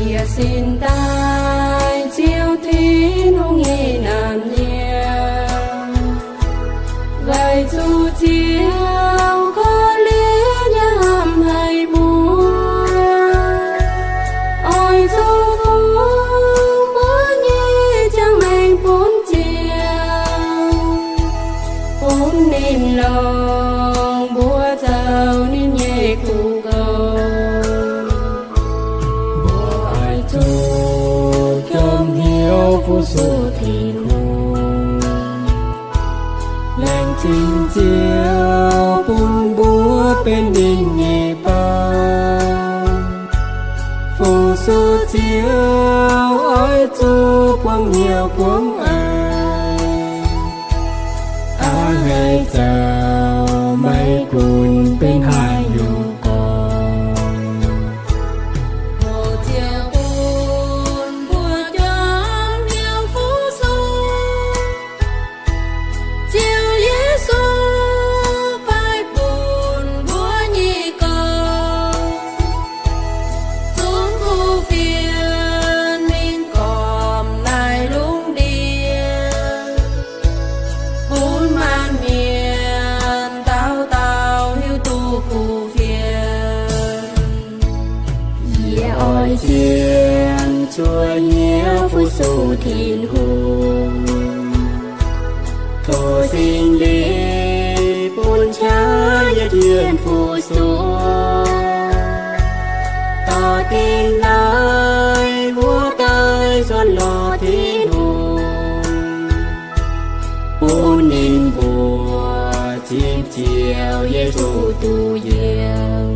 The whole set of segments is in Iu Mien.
Yie sin daaih Ziouv Tin-Hungh nyei naamh nyiemc, weic zuqc Ziouv korv-lienh yaac hnamv haic mbuo, oix zuqc fungx mbuo nyei ziangh maengc bun Ziouv, bun ninh longc mbuo zoux ninh nyei kuv nqoi. Mbuo oix zuqc jomc hnyouv fu-sux Tin-Hungh, laengz zingh Ziouv bun mbuo benx ninh nyei baan. Fu-sux Ziouv oix zuqc buangv hnyouv buangv eix, a'hneiv zoux maiv gunv benx haaix nyungc gorngv. Tov Ziouv bun mbuo jomc hnyouv fu-sux. Ziouv Yesu paaiv bun mbuo nyei gorx, zunv kuv fienx mingh gormx naaiv lungh ndiev, bun maanc mienh dauh dauh hiuv duqv kuv fienx. Yie oix zien zuov hnyouv fu-sux Tin-Hungh. Tov Singx Lingh bun qaqv yie jienv fu-sux, dorh dingh naaiv wuov daaih nzuonx lorz Tin-Hungh, bun ninh mbuo zipv Ziouv Yesu duqv yiem.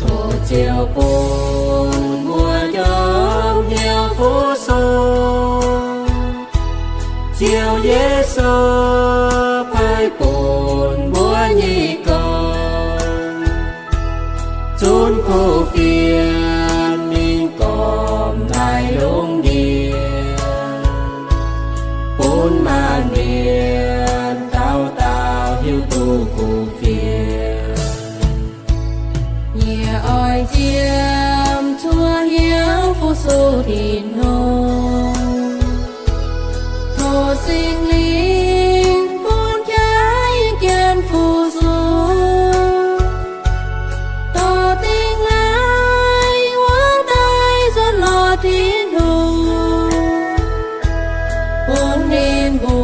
Tov Ziouv bun mbuo jomc hnyouv fu-sux. Ziouv Yesu paaiv bun mbuo nyei gorx, zunv kuv fienx mingh gormx naaiv lungh ndiev, bun maanc mienh dauh dauh hiuv duqv kuv fienx. Yie oix zien zuov hnyouv fu-sux Tin-Hungh. Tov Singx Lingh bun qaqv yie jienv fu-sux, dorh dingh naaiv wuov daaih nzuonx lorz Tin-Hungh, bun ninh mbuo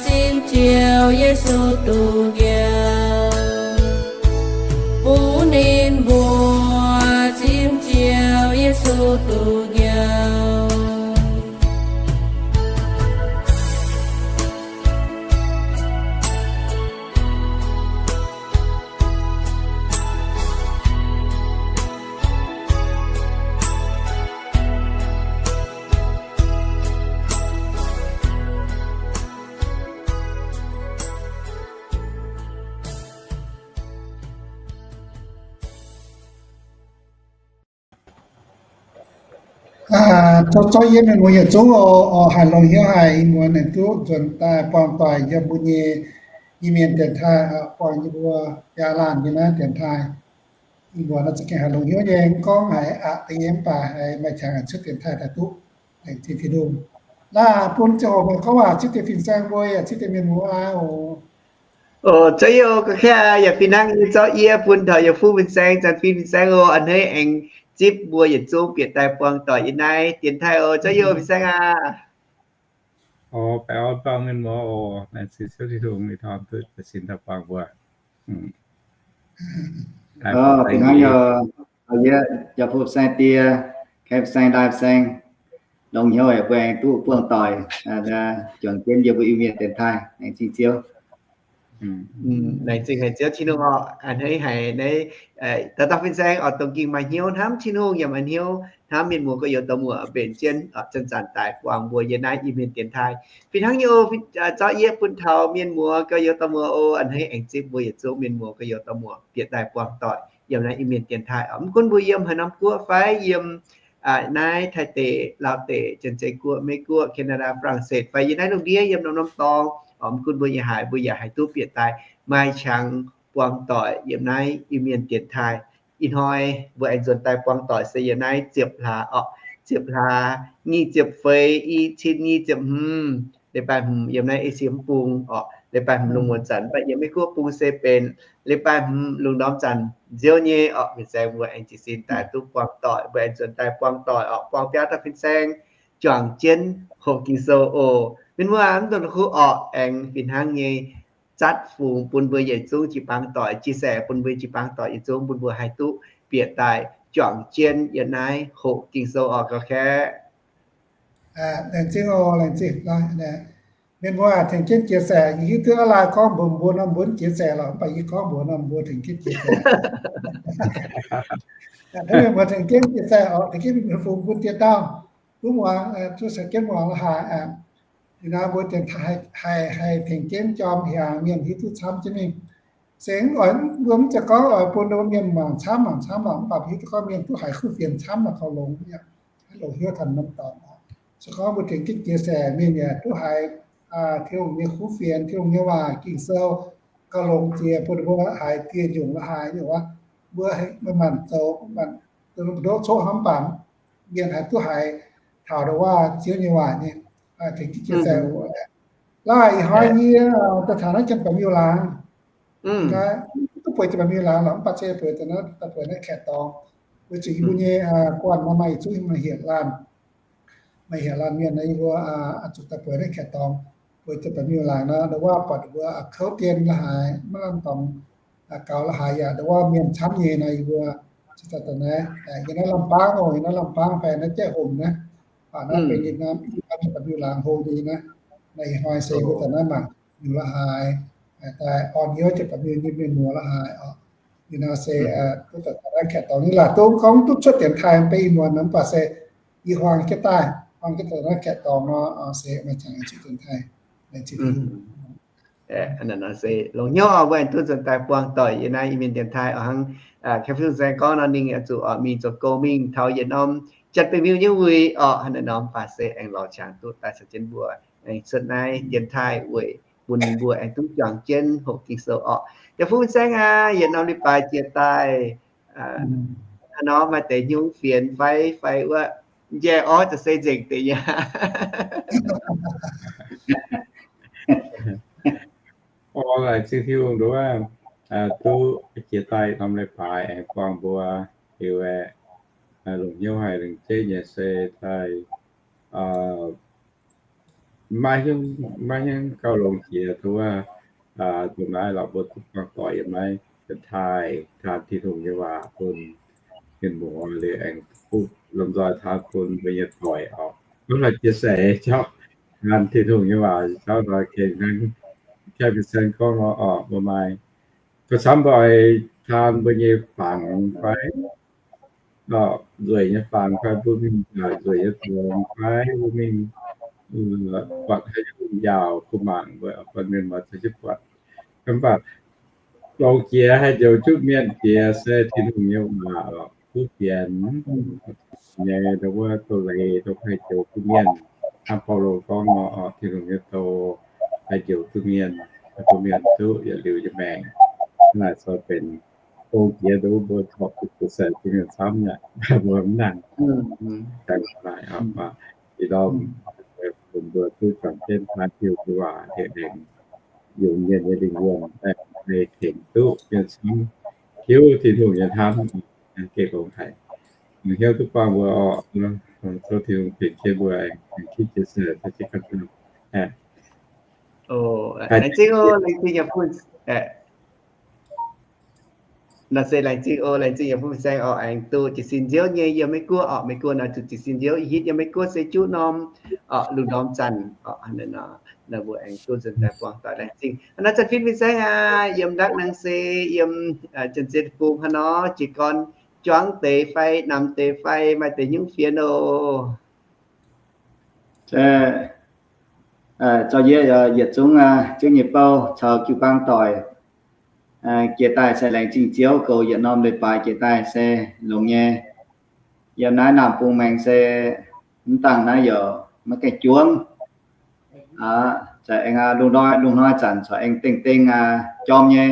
zipv Ziouv Yesu duqv yiem. Bun ninh mbuo zipv Ziouv Yesu duqv yiem. Zorqv yie mienh muoz yietc zungv oc, haih longx hnyouv haic, ih muonz aengx duqv nzuonx daaih buangh doic yiem mbuo nyei Iu-Mienh dienx taaih, buangh yie mbuo biaa laanh nyei naaiv dienx taaih. Ih muonz za'gengh haih longx hnyouv nyei, mv gorngv haiz aqc deix nyei mv baac haiz maaih qangx cuotv dienx taaih daaih duqv. Laengz zingh Tin-Hungh. Naaiv bun ziangh hoc meih gorngv waac zipv deix fin-saeng mbuo yaac zipv deix mienh muoz aqv oc. Oc, Ziouv Yesu, ga'kaaih yaac fih hnangv nyei zorqv yie bun taux yaac fuqv fin-saeng, zanc fin fin-saeng oc, a'hneiv aengx zipv mbuo yietc zungv bieqc daaih buangh doic yiem naaiv dienx taaih oc. Ziouv Yesu, fin-saeng aac. Oc, baengh orn dorh mienh muoz oc, laengz zingh Ziouv Tin-Hungh, ih torn duqv daaih sin daaih buangh mbuo. Fih hnangv nyei, yie jaa-fu fin-saeng die, kaeqv fin-saeng, ndaaih fin-saeng, longx hnyouv haic mbuo aengx duqv buangh doic juangc jienv yie mbuo Iu-Mienh dienx taaih. Laengz zingh Ziouv. Laengz zingh haic Ziouv Tin-Hungh oc, a'hneiv haic naaiv dauh dauh fin-saeng oc, dongh ging maaih hnyouv hnamv Tin-Hungh yaac maaih hnyouv hnamv mienh muoz gorx-youz dorh muoc mbenc jienv zanc-zanc daaih buangh mbuo yiem naaiv Iu-Mienh dienx taaih. Fih hnangv nyei oc, zorqv yie bun taux mienh muoz gorx-youz dorh muoc oc, a'hneiv aengx zipv mbuo yietc zungv mienh muoz gorx-youz dorh muoc bieqc daaih buangh doic yiem naaiv Iu-Mienh dienx taaih oc. Mv gunv mbuo yiem haaix norm guoqv fai yiem naaiv Taiv deic, Laauv deic, Janx-Zei Guoqv, Meiv Guoqv, Canada, France fai yiem naaiv lungh ndiev yiem norm-norm dorngx oc, mv gunv mbuo yiem haaix, mbuo yaac haih duqv bieqc daaih maaih qangx buangh doic yiem naaiv Iu-Mienh dienx taaih. Ih hnoi mbuo aengx nzuonx daaih buangh doic se yiem naaiv ziepc hlaax oc, ziepc hlaax, nyic ziepc feix, i cin nyic ziepc hmz, leiz-baaix hmz yiem naaiv Esie Bung oc, leiz-baaix hmz lungh muonz zanc, mv baac yiem Meiv Guoqv Bung se benx leiz-baaix hmz lungh ndorm zanc nziouv nyei oc. Mienh saeng mbuo aengx jiez sin daaih duqv buangh doic, mbuo aengx nzuonx daaih buangh doic oc, buangh biaa dauh fin-saeng juangc jienv hoqc Ging-Sou oc. Mienh muoz mv dungx la'kuqv orqc, aengx fih hnangv nyei zatv fungx bun mbuo yietc zungv jiu-baang doic, chia sẻ bun mbuo jiu-baang doic yietc zungv, bun mbuo haih duqv bieqc daaih juangc jienv yiem naaiv hoqc Ging-Sou oc, gauh kaeqv. Laengz zingh oc, laengz zingh. Mienh muoz tengx jienv chia sẻ, yie hiuv duqv aav lai gorngv mbuox mbuo nor mbuo mv chia sẻ lorqc, mv baac yie gorngv mbuox nor mbuo tengx jienv chia sẻ. Mienh muoz tengx jienv chia sẻ oc, tengx jienv fungx bun dieh dauh duqv muangx, duqv caux jienv muangx la'haaix. Ih hnoi mbuo dienx taaih haih, haih tengx jienv jorm hiaangx mienh hiuv duqv camv jienv mingh. Se mv oix, mbuo mv zeiz gorngv oix bun mienh mangc camv mangc camv lorqc, mv baac hiuv duqv gorngv mienh duqv haiz kuv fienx camv naaic gauh longx, longx hnyouv taux norm dorngx. Se gorngv mbuo tengx jienv chia sẻ, mienh yaac duqv haiz Tin-Hungh nyei kuv fienx, Tin-Hungh nyei waac Ging-Sou gauh longx jiex bun mbuo haiz dieh nyungc la'haaix nyungc wuov, mbuo maaih maanc zoux, ndoqv coqv hnamv baac mienh haih duqv haiz taux ndongc wuov Ziouv nyei waac nyei. Tengx jienv chia sẻ oc. Laaih ih hnoi yie daaih taux naaiv Janx-Baeqc Miuh Laangz, duqv bueix Janx-Baeqc Miuh Laangz lorqc, mv baac se bueix daaih naaiv, daaih bueix naaiv Kaeqv dorngx. Weic zuqc yie mbuo nyei guanh nor maaih yietc zungv maaih hietc laanh, maaih hietc laanh mienh nor, yie mbuo zuqc daaih bueix naaiv Kaeqv dorngx, bueix Janx-Baeqc Miuh Laangz nor, ndongc wuov buatc mbuo kouv dien la'haaix, maiv lamh dorngx gaux la'haaix yaac ndongc wuov mienh camv nyei nor, yie mbuo zuqc daaih daaih naaiv, yiem naaiv Lamh Baangv oc, yiem naaiv Lamh Baangv fai naaiv Jaiv Hongh naaiv, baac naaiv benx yiem naaiv Janx-Baeqc Miuh Laangz hlo nyei naaiv. Naaiv ih hnoi se mbuo daaih naaiv mangc nyungc la'haaix, daaih orn hnyouv Janx-Baeqc Miuh nyei mienh muoz la'haaix oc. Ih hnoi se duqv daaih naaiv Kaeqv dorngx nyei laaix, dongh gorngv duqv cuotv dienx taaih mv bei ih muonz nor, mv baac se yie huaang jienv daaih, huaang jienv daaih naaiv Kaeqv dorngx nor, se maaih qangx cuotv dienx taaih. Longx hnyouv oc, mbuo aengx duqv nzuonx daaih buangh doic yiem naaiv Iu-Mienh dienx taaih oc. Hnangv Kaeqv Fin-Saeng gorngv nor, ninh oix zuqc oc mingh zoux gong mingh taux yietc norm Janx-Baeqc Miuh nyei wuic oc. Hnangv naaiv norm baac se aengx lorz qangx duqv daaih caux jienv mbuo aengx cuotv naaiv dienx taaih weic bun mbuo aengx duqv juangc jienv hoqc Ging-Sou oc. Yaac Fu Fin-Saeng aac, yietc norm leiz-baaix jiex daaih, hnangv nor maaih deix hnyouv fienx fai, fai wuov njaih orv za'gengh se nzengc deix nyei. Orv, laengz zingh Tin-Hungh nduov, duqv jiex daaih norm leiz-baaix aengx buangh mbuo liuz aeqv, longc hnyouv haic lengc jeiv nyei se daaih maiv hiuv, maiv hiuv gauh longx jiex duqv, duqv naaiv lorqc, mbuo duqv buangh doic yiem naaiv, dienx taaih taan Tin-Hungh nyei waac bun mienh muoz liuz aengx duqv lomh nzoih taan bun mbuo nyei doic oc. Mv haih jiex seix jauv taan Tin-Hungh nyei waac jauv nor, gengh hnangv Kaeqv Fin-Saeng gorngv nor oc, mbuo maaih gauh camv mbuo oix taan mbuo nyei fangx fai nzueic nyei fangx fai mbuo mingh nzueic nyei dorngx fai mbuo mingh buatc haaix nyungc njaaux kuh mangc, mbuo buatc mienh muoz caux jienv buatc. Mv baac longx jiex haih njoux duqv mienh jiex se Tin-Hungh nyei waac oc, duqv fienx nyei, ndongc wuov doz-leiz dongh haih njoux duqv mienh, hnangv Baulo gorngv nor oc, Tin-Hungh nyei doz haih njoux duqv mienh, haih bun mienh duqv yietc liuz nyei maengc. Naaiv zoux benx gong jiex nduov mbuo corc duqv jiex seix bun mienh camv nyei, mbuo mv nangh. Dangh naaic oc, ih ndorm bun mbuo duqv juangc jienv taan Tin-Hungh nyei waac, heuc aengx yungz mienh nyei lingh wuonh, aengx tengx duqv mienh camv hiuv Tin-Hungh nyei hnamv, gengh longx haic. Longc hnyouv duqv buangh mbuo oc. Tov Tin-Hungh tengx jienv mbuo aengx kipv jienv seix taux jienv ganh dauh. Laengz zingh oc, laengz zingh yaac fun. Nor se laengz zingh oc, laengz zingh yiem bun fin-saeng oc, aengx duqv jiez sin nziouv nyei yiem Meiv-Guoqv oc. Meiv-Guoqv nor zuqc jiez sin nziouv, i hitv yiem Meiv-Guoqv se juqv norm oc, lungh ndorm zanc oc, nor mbuo aengx duqv nzuonx daaih buangh doic, laengz zingh. Hnangv naaiv zanc fin-saeng aac, yiem ndakv nangh se yiem Janx-Zei Deic-Bung hnangv nor, jiez gorn juangv deix fai namx deix fai maaih deix nyungc fienx oc. Zorqv yie yietc zungv Ziouv nyei bou caux jiu-baang doic jiex daaih se laengz zingh Ziouv goux yietc norm leiz-baaix jiex daaih se longx nyei. Yiem naaiv Naamh Bung Maengx se mv dangh naaiv yaac maiv gaengh juangv. Aengx lungh hnoi zanc corc aengx dengh dengh jorm nyei.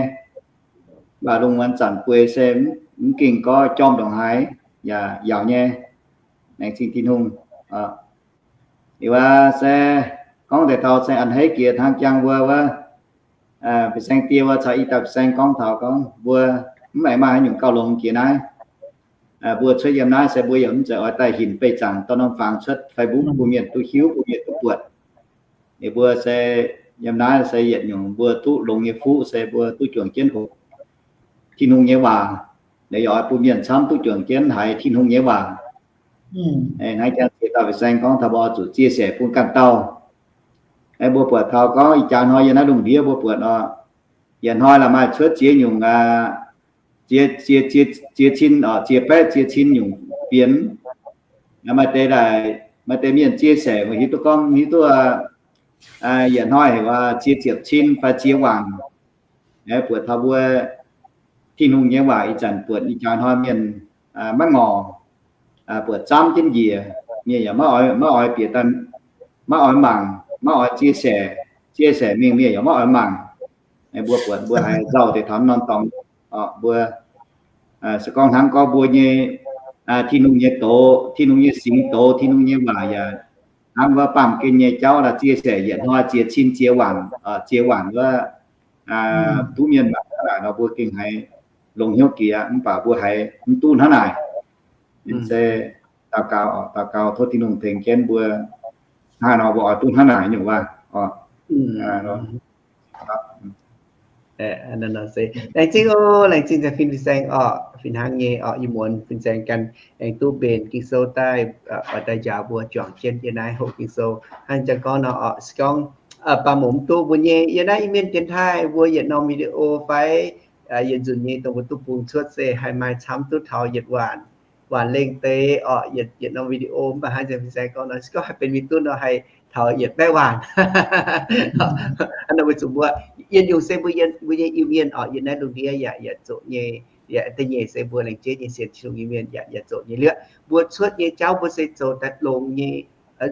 Mv baac lungh muonz zanc bueix se mv ging gorngv jorm ndongc haaix yaac yaauc nyei. Laengz zingh Tin-Hungh. Liuz aac se gorngv deix taux se a'hneiv jiex hnangv jangx mbuo wuov, fin-saeng die wuov caux i dauh fin-saeng gorngv taux gorngv mbuo mv aengx maaih haaix nyungc gauh longx jiex naaiv. Mbuo cuotv yiem naaiv se mbuo yaac mv zeiz oix daaih hinc beih zaangc dorh norm fangx cuotv Facebook bun mienh duqv hiuv, bun mienh duqv buatc. Ninh mbuo se yiem naaiv se yietc nyungc mbuo duqv longx nyei fuqv se mbuo duqv juangc jienv hoqc Tin-Hungh nyei waac. Ninh yaac oix bun mienh camv duqv juangc jienv haiz Tin-Hungh nyei waac. Hnangv jangx jiex dauh fin-saeng gorngv taux mbuo oix zuqc chia sẻ bun ganh dauh. Mbuo buatc taux gorngv ih jaax hnoi yiem naaiv lungh ndiev mbuo buatc oc, yietc hnoi la'maih cuotv ziex nyungc, ziex, ziex cin, ziex baeqv ziex cin nyungc fienx. Maaih deix, maaih deix mienh chia sẻ hiuv duqv gorngv hiuv duqv yietc hnoi heuc ziex ziepc cin fai ziex waanc. Buatc taux mbuo Tin-Hungh nyei waac ih zanc buatc ih jaax hnoi mienh maiv ngorc, buatc zamv jienv njiec, mienh yaac maiv oix bieqc, maiv oix mangc, maiv oix chia sẻ, chia sẻ mingh mienh yaac maiv oix mangc. Mbuo buatc mbuo haiz nzauh deix taux norm dorngx, mbuo se gorngv hnangv gorngv mbuo nyei Tin-Hungh nyei doz, Tin-Hungh nyei singx doz, Tin-Hungh nyei waac yaac hnangv wuov baamh gen nyei jauv chia sẻ yietc hnoi ziex cin ziex waanc, ziex waanc wuov, duqv mienh mangc hnangv naaic nor mbuo gengh haiz longx hnyouv jiex, mv baac mbuo haiz mv duqv hnangv naaic. Se daux gaux, daux gaux tov Tin-Hungh tengx jienv mbuo. Hnangv nor mbuo oix duqv hnangv naaic nyungc waac. Laengz zingh oc, laengz zingh fin-saeng oc, fih hnangv nyei oc, ih muonz fin-saeng ganh aengx duqv mbenc Ging-Sou daaih, oix daaih njaaux mbuo juangc jienv yiem naaiv hoqc Ging-Sou. Hnangv jang gorngv nor oc, se gorngv baamh mouc mv duqv mbuo nyei yiem naaiv Iu-Mienh dienx taaih mbuo yietc norm video fai yietc nzunc nyei dongh mbuo duqv bungx cuotv se haih maaih camv duqv taux yietc waanc, waanc lengh deix oc, yietc norm video. Mv baac hnangv jang fin-saeng gorngv nor, se gorngv haih benx mingh duqv nor haih taux yietc baeqv waanc. Hnangv nor weic zuqc mbuo yietc nyungc se mbuo, mbuo nyei Iu-Mienh oc, yiem naaiv lungh ndiev yaac, yaac zoqc nyei, yaac da'nyeic se mbuo laengz jeiv nyei sienx Tin-Hungh nyei mienh yaac, yaac zoqc nyei liuz, mbuo cuotv nyei jauv mbuo se zoux daaih longx nyei,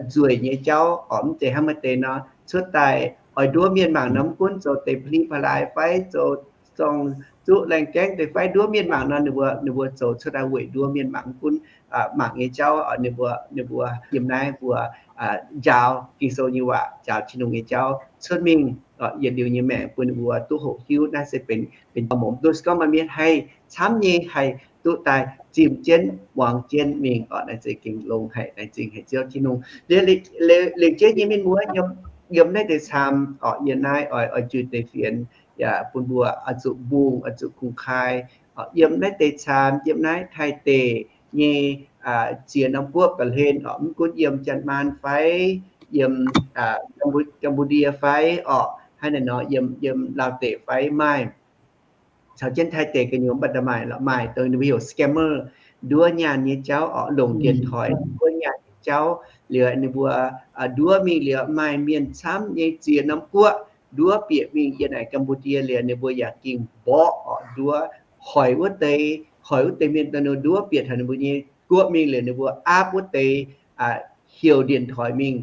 nzueic nyei jauv oc. Mv zeiz hnangv maaih deix nor cuotv daaih oix nduov mienh mangc nor mv gunv zoux deix pa'li pa'laaix fai zoux zorng zuqv laengh gaengv deix fai nduov mienh mangc nor, ninh mbuo, ninh mbuo zoux cuotv daaih weic nduov mienh mangc mv gunv mangc nyei jauv, ninh mbuo, ninh mbuo yiem naaiv mbuo njaaux Ging-Sou nyei waac, njaaux Tin-Hungh nyei jauv cuotv mingh yietc liuz nyei maengc bun ninh mbuo duqv hoqc hiuv. Naaiv se benx, benx baamh mouc mv duqv. Se gorngv maaih mienh haih camv nyei haih duqv daaih zimh jienv muangx jienv mingh oc, naaiv se gengh longx haic, laengz zingh haic Ziouv Tin-Hungh. Liuz, liuz, liuz jeiv nyei mienh muoz, yiem naaiv deix caam oc, yiem naaiv oix, oix juix deix fienx yaac bun mbuo oix zuqc mbungh, oix zuqc kungx-kai. Yiem naaiv deix caam, yiem naaiv Taiv deic nyei ziex norm guoqv ga'hlen oc, mv gunv yiem Janx-Maan fai yiem Kam^mbu^ndie fai oc, hnangv naaic nor yiem, yiem Laauv deic fai maaih caux jienv Taiv deic gu'nyuoz mv baac maaih, maaih dongh ninh mbuo heuc scammer, nduov nyaanh nyei jauv oc, longc dienx toix nduov nyaanh nyei jauv. Liuz ninh mbuo nduov mingh liuz maaih mienh camv nyei ziex norm guoqv nduov bieqc mingh yiem naaic Kam^mbu^ndie liuz ninh mbuo yaac gengh mborqv oc, nduov hoic wuov deix, hoic wuov deix mienh daaih nduov bieqc taux ninh mbuo nyei guoqv mingh liuz ninh mbuo aapv wuov deix heuc dienx toix mingh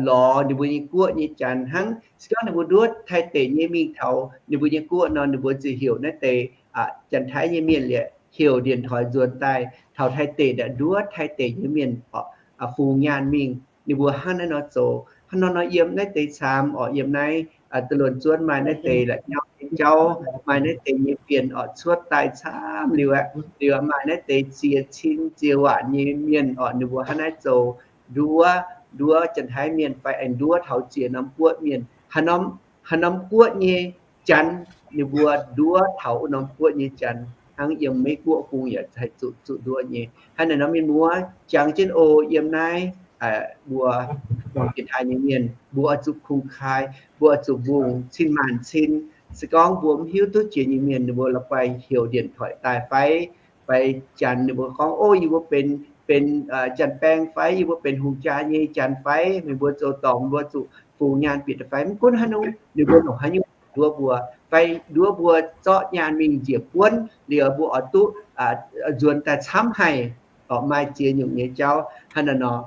lorz ninh mbuo nyei guoqv nyei janx hnangv. Se gorngv ninh mbuo nduov Taiv deic nyei mingh taux ninh mbuo nyei guoqv nor, ninh mbuo ziouc heuc naaiv deix Janx-Taiv nyei mienh liuz heuc dienx toix nzuonx daaih taux Taiv deic ndaaih nduov Taiv deic nyei mienh oc, fungx nyaanh mingh. Ninh mbuo hnangv naaiv nor zoux. Hnangv nor nor yiem naaiv deix caam oc, yiem naaiv Da'luonx Zuonv maaih naaiv deix la'nyauv nyei jauv, maaih naaiv deix nyei fienx oc, cuotv daaih camv liuz aqv. Liuz maaih naaiv deix ziex cin ziex waanc nyei mienh oc, ninh mbuo hnangv naaiv zoux, nduov, nduov Janx-Taiv mienh fai aengx nduov taux ziex norm guoqv mienh. Haaix norm, haaix norm guoqv nyei janx ninh mbuo nduov taux wuov norm guoqv nyei janx. hnangv yiem Meiv Guoqv bung yaac haih zuqc, zuqc nduov nyei. Hnangv naaic nor mienh muoz jangx jienv oc, yiem naaiv mbuo dongh dienx taaih nyei mienh, mbuo oix zuqc kungx-kaai, mbuo oix zuqc mbungh cin maanc cin. Se gorngv mbuo mv hiuv duqv jiex nyei mienh, ninh mbuo la'guaih heuc điện thoại daaih fai, fai janx ninh mbuo gorngv, Ov, yie mbuo benx, benx janx-baeng fai, yie mbuo benx hungh jaa nyei janx fai, meih mbuo zoux dorngc mbuo zuqc fungx nyaanh bieqc daaih fai? Mv gunv haaix nyungc, ninh mbuo longc haaix nyungc nduov mbuo, fai nduov mbuo zorqv nyaanh mingh njiec buonv liuz mbuo oix duqv nzuonx daaih camv haic, oc, maaih ziex nyungc nyei jauv. Hnangv naaic nor,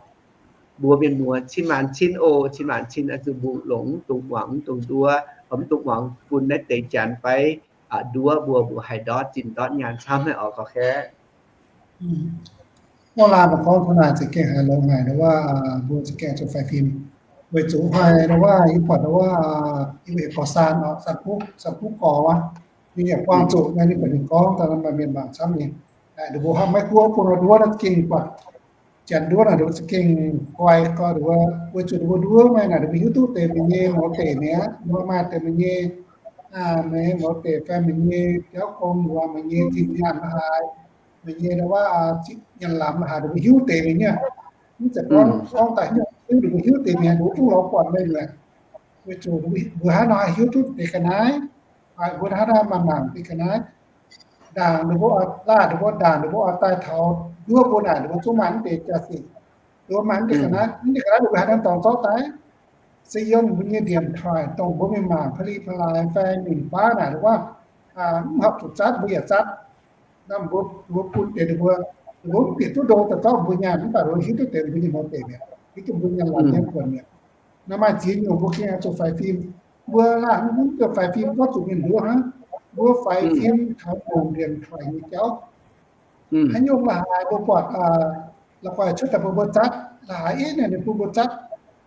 mbuo mienh muoz cin maanc cin oc, cin maanc cin oix zuqc mbungh longc mv dungx muangx, mv dungx nduov, mv dungx muangx bun naaiv deix janx fai nduov mbuo, mbuo haih ndortv zinh ndortv nyaanh camv haic oc, gorqv-kaeqv. Mv laanh mbuo gorngv taux naaic za'gengh haiz longx haic, ndau wuov mbuo za'gengh zuqc faix fim. Weic zuqc haiz ndau wuov yie buatc ndau wuov yie mbuo gorx-saan oc, Sanx Kuv, Sanx Kuv gorx wuov, ninh yaac buangh zuqc naaiv, ninh buatc ninh gorngv daaih maaih mienh mangc camv nyei. Ninh mbuo hnangv Meiv Guoqv bung nduov naaiv za'gengh buatc janx nduov naaic, ninh mbuo za'gengh guai gorx, ninh mbuo weic zuqc ninh mbuo nduov meih naaic, ninh mbuo hiuv duqv deix meih nyei mouz deic mi'aqv, ninh mbuo maaih deix meih nyei, meih mouz deic fai meih nyei jauv gong, ninh mbuo meih nyei zinh nyaanh la'haaix, meih nyei ndau wuov nyaanh lamz la'haaix, ninh mbuo hiuv deix meih nyei. Mv zeiz gorngv, gorngv daaih hiuv, hiuv, ninh mbuo hiuv deix meih, ninh mbuo zungv lorz buatc meih mi'aqv. Weic zuqc mbuo hnangv nor haih hiuv duqv deix ga'naaiv, mbuo hnangv nor maaih mangc deix ga'naaiv. Ndaangc ninh mbuo, laanh ninh mbuo, ndaangc ninh mbuo oix daaih taux nduov mbuo naaic, ninh mbuo zungv maaih mv deix jaa-sic. Ninh mbuo maaih mv deix ga'naaiv, mv deix ga'naaiv ninh mbuo haaix nor dorngx zorqv daaih? Se yiem mbuo nyei điện thoại dongh mbuo mingh mangc pa'li pa'laaix fai mingh baav naaic, wuov, mv horpc zuqc zatv mbuo yaac zatv. Naaiv mbuo, mbuo bun deix ninh mbuo, ninh mbuo mv bieqc duqv ndo daaih zorqv mbuo nyaanh, mv baac ninh mbuo hiuv duqv deix mbuo nyei mouz deic mi'aqv, hiuv duqv mbuo nyaanh lamz nyei buonc mi'aqv. Naaiv maaih ziex nyungc mbuo gengh oix zuqc faix fim. Mbuo laanh mv zuqc faix fim gorngv zuqc mienh nduov hnangv. Mbuo faix fim taux longc điện thoại nyei jauv. Haaix nyungc la'haaix mbuo buatc la'guaih cuotv daaih bun mbuo zatv, la'haaix i naaic ninh bun mbuo zatv,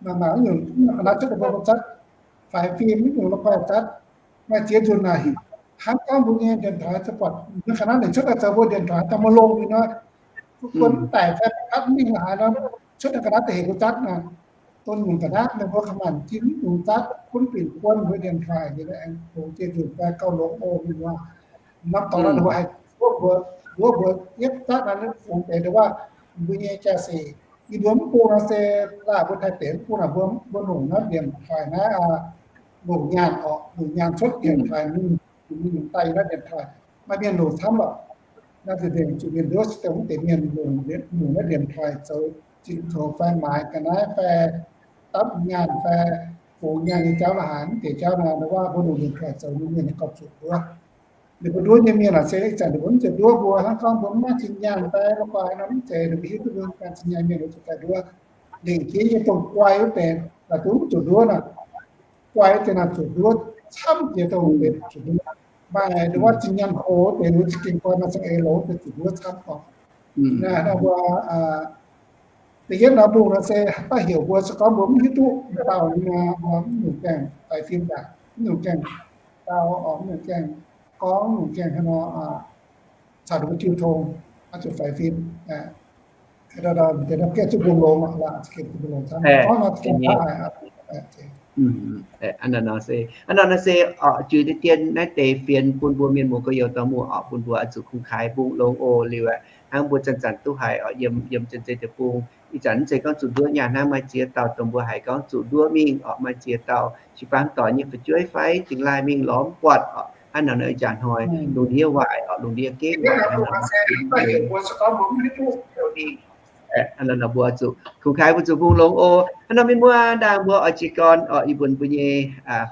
maaih mangc nyungc ga'naaiv cuotv daaih bun mbuo zatv, faix fim nyungc la'guaih zatv. Maaih ziex nzunc naaic, hnangv gorngv mbuo nyei điện thoại se buatc ga'naaiv ninh cuotv daaih zoux mbuo điện thoại daaih maiv longx ninh nor, bun mv daic fai mv mingh la'haaix nor, cuotv daaih ga'naaiv daaih heuc mbuo zatv naaic. Dongh nyungc ga'naaiv meih mbuo ka'maanc jin mv dungx zatv, gunv bingx buonv mbuo điện thoại nyei aengx longx ziex nzunc fai gauh longx oc mienh muoz. Norm dorngx naaiv ninh mbuo haih nduov mbuo, nduov mbuo yietv zatv naaiv fungx deix ndau wuov mbuo nyei jaa-sic. Yie mbuo mv bung nor se laanh mbuo Taiv deix mv bung naaic mbuo, mbuo longc naaiv điện thoại naaiv, longc nyaanh oc, longc nyaanh cuotv điện thoại mingh, mingh daaih yiem naaiv điện thoại. Maaih mienh longc camv lorqc. Naaiv za'gengh zuqc mienh nduov se dongh mv deix mienh longc, longc naaiv điện thoại zoux zinh zoux fai maaiz ga'naaiv fai dapv nyaanh fai fungx nyaanh nyei jauv la'haaix mv deix jauv nor, ndau wuov mbuo longc điện thoại zoux nyei mienh gauh zuqc nduov. Ninh mbuo nduov nyei mienh aeqv, se ih zanc ninh mbuo mv zeiz nduov mbuo hnangv, gorngv mbuo mv maaih zinh nyaanh fai la'guaih nor mv zeiz, ninh mbuo hiuv duqv mbuo mv maaih zinh nyaanh mienh, ninh mbuo zuqc daaih nduov. Lengc jeiv nyei dongh guai wuov deix, daaih duqv zuqc nduov naaic. Guai deix naaic zuqc nduov camv jiex dongh deix zuqc nduov. Maaih ndau wuov zinh nyaanh hoz deix, ninh mbuo za'gengh guai maaih za'eix longx deix zuqc nduov camv oc. Naaiv mbuo da'yietv nor mbungh nor se daaih heuc mbuo se gorngv mbuo mv hiuv duqv dauh nyei nor, mbuo mv nyungc gaengh faix fim daaih, mv nyungc gaengh dau, mv nyungc gaengh gorngv, mv nyungc gaengh haaix nor, caux ninh mbuo jiu tong, oix zuqc faix fim. Aa, hnangv nor nor se, aa, juix deix dien naaiv deix fienx bun mbuo mienh muoz gorx-youz dorh muoz oc, bun mbuo oix zuqc kungx-kaai mbungh longx oc. Liuz aqv, hnangv mbuo zanc-zanc duqv haiz oc, yiem, yiem Janx-Zei Deic-Bung, ih zanc mv zeiz gorngv zuqc nduov nyaanh hnangv, maaih ziex dauh dongh mbuo haiz gorngv zuqc nduov mingh oc, maaih ziex dauh jiu-baang dorc nyei fu'jueiv fai cingx laih mingh lorz mv buatc oc. Hnangv nor ih jaax hnoi lungh ndiev waaic oc, lungh ndiev gengh waaic. Hnangv nor mbuo zuqc kungx-kaai, mbuo zuqc mbungh longx oc. Hnangv nor mienh muoz, ndaangc mbuo oix jiez gorn oc, ih mbuo, mbuo nyei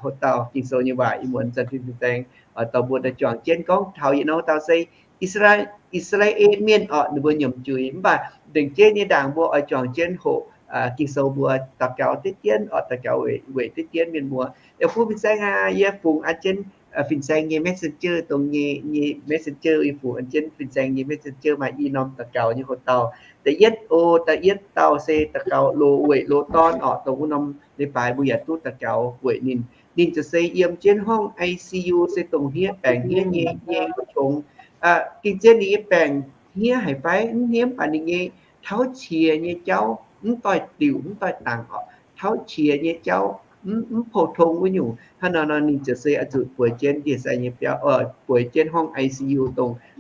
hoc dauh Ging-Sou nyei waac, ih muonz zanc fim fin-saeng oix dorh mbuo daaih juangc jienv gorngv taux yietc norm hoc dauh se I^saa^laa, I^saa^laa^en Mienh oc, ninh mbuo nyiemc juix. Mv baac nzengc jeiv nyei ndaangc mbuo oix juangc jienv hoqc Ging-Sou mbuo daux gaux diqv dienv oc, daux gaux weic, weic diqv dienv mienh muoz. Yie fungx fin-saeng aqv, yie fungx an jienv fin-saeng nyei messenger, dongh nyei, nyei messenger, yie fungx an jienv fin-saeng nyei messenger maaih i norm daux gaux nyei hoc dauh. Da'yietv o, da'yietv dauh se daux gaux loz weic loz dorn oc, dongh wuov norm leiz-baaix mbuo yaac duqv daux gaux weic ninh. Ninh ziouc se yiem jienv horngh I C U, se dongh hniev, baengc hniev nyei, nyei qongx. Gengh zien ninh nyei baengc hniev haic fai mv hniev, mv baac ninh nyei tauv qiex nyei jauv mv doix-diuc, mv doix-dangc oc. Tauv qiex nyei jauv mv, mv pou-tong wuov nyungc. Hnangv nor nor ninh ziouc se oix zuqc bueix jienv ndie-sai nyei biauv, bueix jienv horngh I C U dongh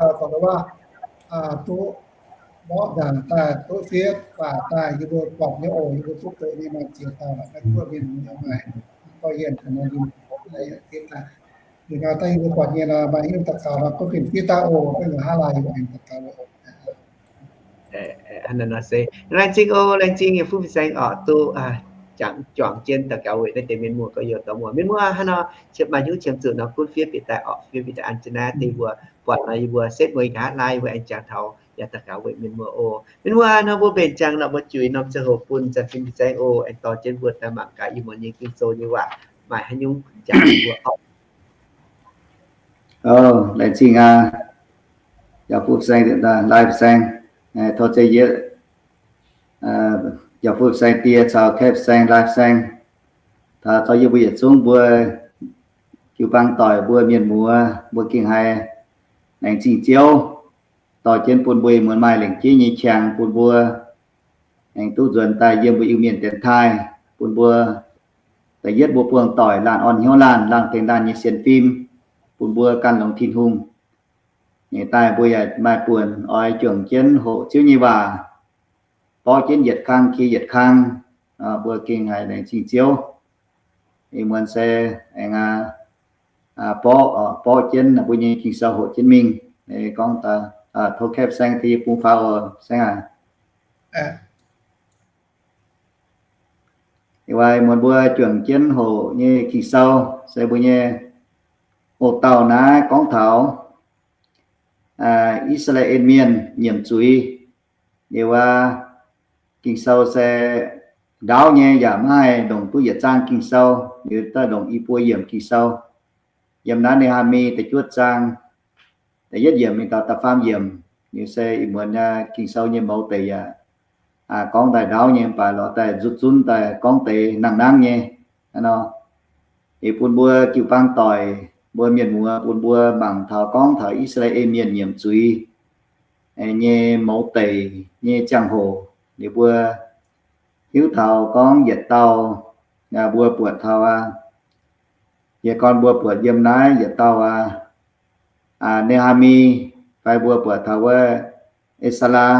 dauh gorngv waac, duqv mborqv ndaangc daaih, duqv fiev waac daaih, yie mbuo buatc nyei oc. Yie mbuo duqv doqc nyei maaih ziex dauh, naaiv guoqv mienh maaih, gorngv yienh ga'naaiv fiev daaih. Liuz nor daaih yie mbuo buatc nyei nor maaih hnyouv daux gaux nor, gorngv fiev daaih oc, gorngv yaac hnangv naaiv yie mbuo aengx daux gaux oc. Laengz zingh oc, laengz zingh yie fuqv fin-saeng oc, duqv juangc jienv daux gaux weic naaiv deix mienh muoz gorx-youz dorh muoz. Mienh muoz hnangv nor, maaih hnyouv qiemx zuqc nor gunv fiev bieqc daaih oc, fiev bieqc daaih an jienv naaiv deix mbuo buatc nor, yie mbuo setv mueiz nqa'haav laai, yie mbuo aengx jangx taux yaac daux gaux weic mienh muoz oc. Mienh muoz hnoi mbuo mbenc jangx nor, mbuo juix norm ziangh hoc bun Zanh Fin Fin-Saeng oc, aengx dorh jienv mbuo daaih mangc gaax ih muonz nyei Ging-Sou nyei waac. maaih haaix nyungc jangx mbuo. Laengz zingh aqv, yaac fu saeng, lai fu saeng, tov zeiv yietv, yaac fu saeng die caux kaeqv saeng, lai saeng, taux yie mbuo yietc zungv mbuo jiu-baang doic, mbuo mienh muoz, mbuo gengh haiz laengz zingh Ziouv dorh jienv bun mbuo muonz maaih lengc jeiv nyei qangx bun mbuo aengx duqv nzuonx daaih yiem mbuo Iu-Mienh dienx taaih, bun mbuo da'yietv mbuo buangh doic laanh orn hnyouv laanh, laanh tengx laanh nyei sienx fim, bun mbuo gan longx Tin-Hungh. Nyeic daaih mbuo yaac maaih buonc oix juangc jienv hoqc Ziouv nyei waac, borqv jienv yietc kang jiex yietc kang, mbuo gengh haiz laengz zingh Ziouv. Ih muonz se aengx borqv, borqv jienv mbuo nyei Ging-Sou hoqc jienv mingh. Gorngv tov kaeqv saeng, tov yie bung faaux oc, saeng aac. Ih muonz mbuo juangc jienv hoqc nyei Ging-Sou se mbuo nyei o dauh naaiv gorngv taux I^saa^laa^en Mienh nyiemc zuiz. Liuz aqv, Ging-Sou se ndaauv nyei, yaac maiv haih longc duqv yietc zaang Ging-Sou, liuz daaih longc i buo yiemc Ging-Sou. Yiem naaiv Ne^haa^mi da'juov zaang, da'yietv yiemc mingh taux da'faam yiemc, liuz se ih muonz Ging-Sou nyei mouz deic yaac gorngv daaih ndaauv nyei, mv baac lorz daaih nzutv zunv daaih gorngv deix nangh nangv nyei nor. Liuz bun mbuo jiu-baang doic, mbuo mienh muoz, bun mbuo mangc taux gorngv taux I^saa^laa^en Mienh nyiemc zuiz nyei mouz deic nyei ziangh hoc, liuz mbuo hiuv taux gorngv yietc dauh, mbuo buatc taux aqv, jiez gorn mbuo buatc yiem naaiv yietc dauh aqv, Ne^haa^mi, fai mbuo buatc taux wuov E^saa^laa,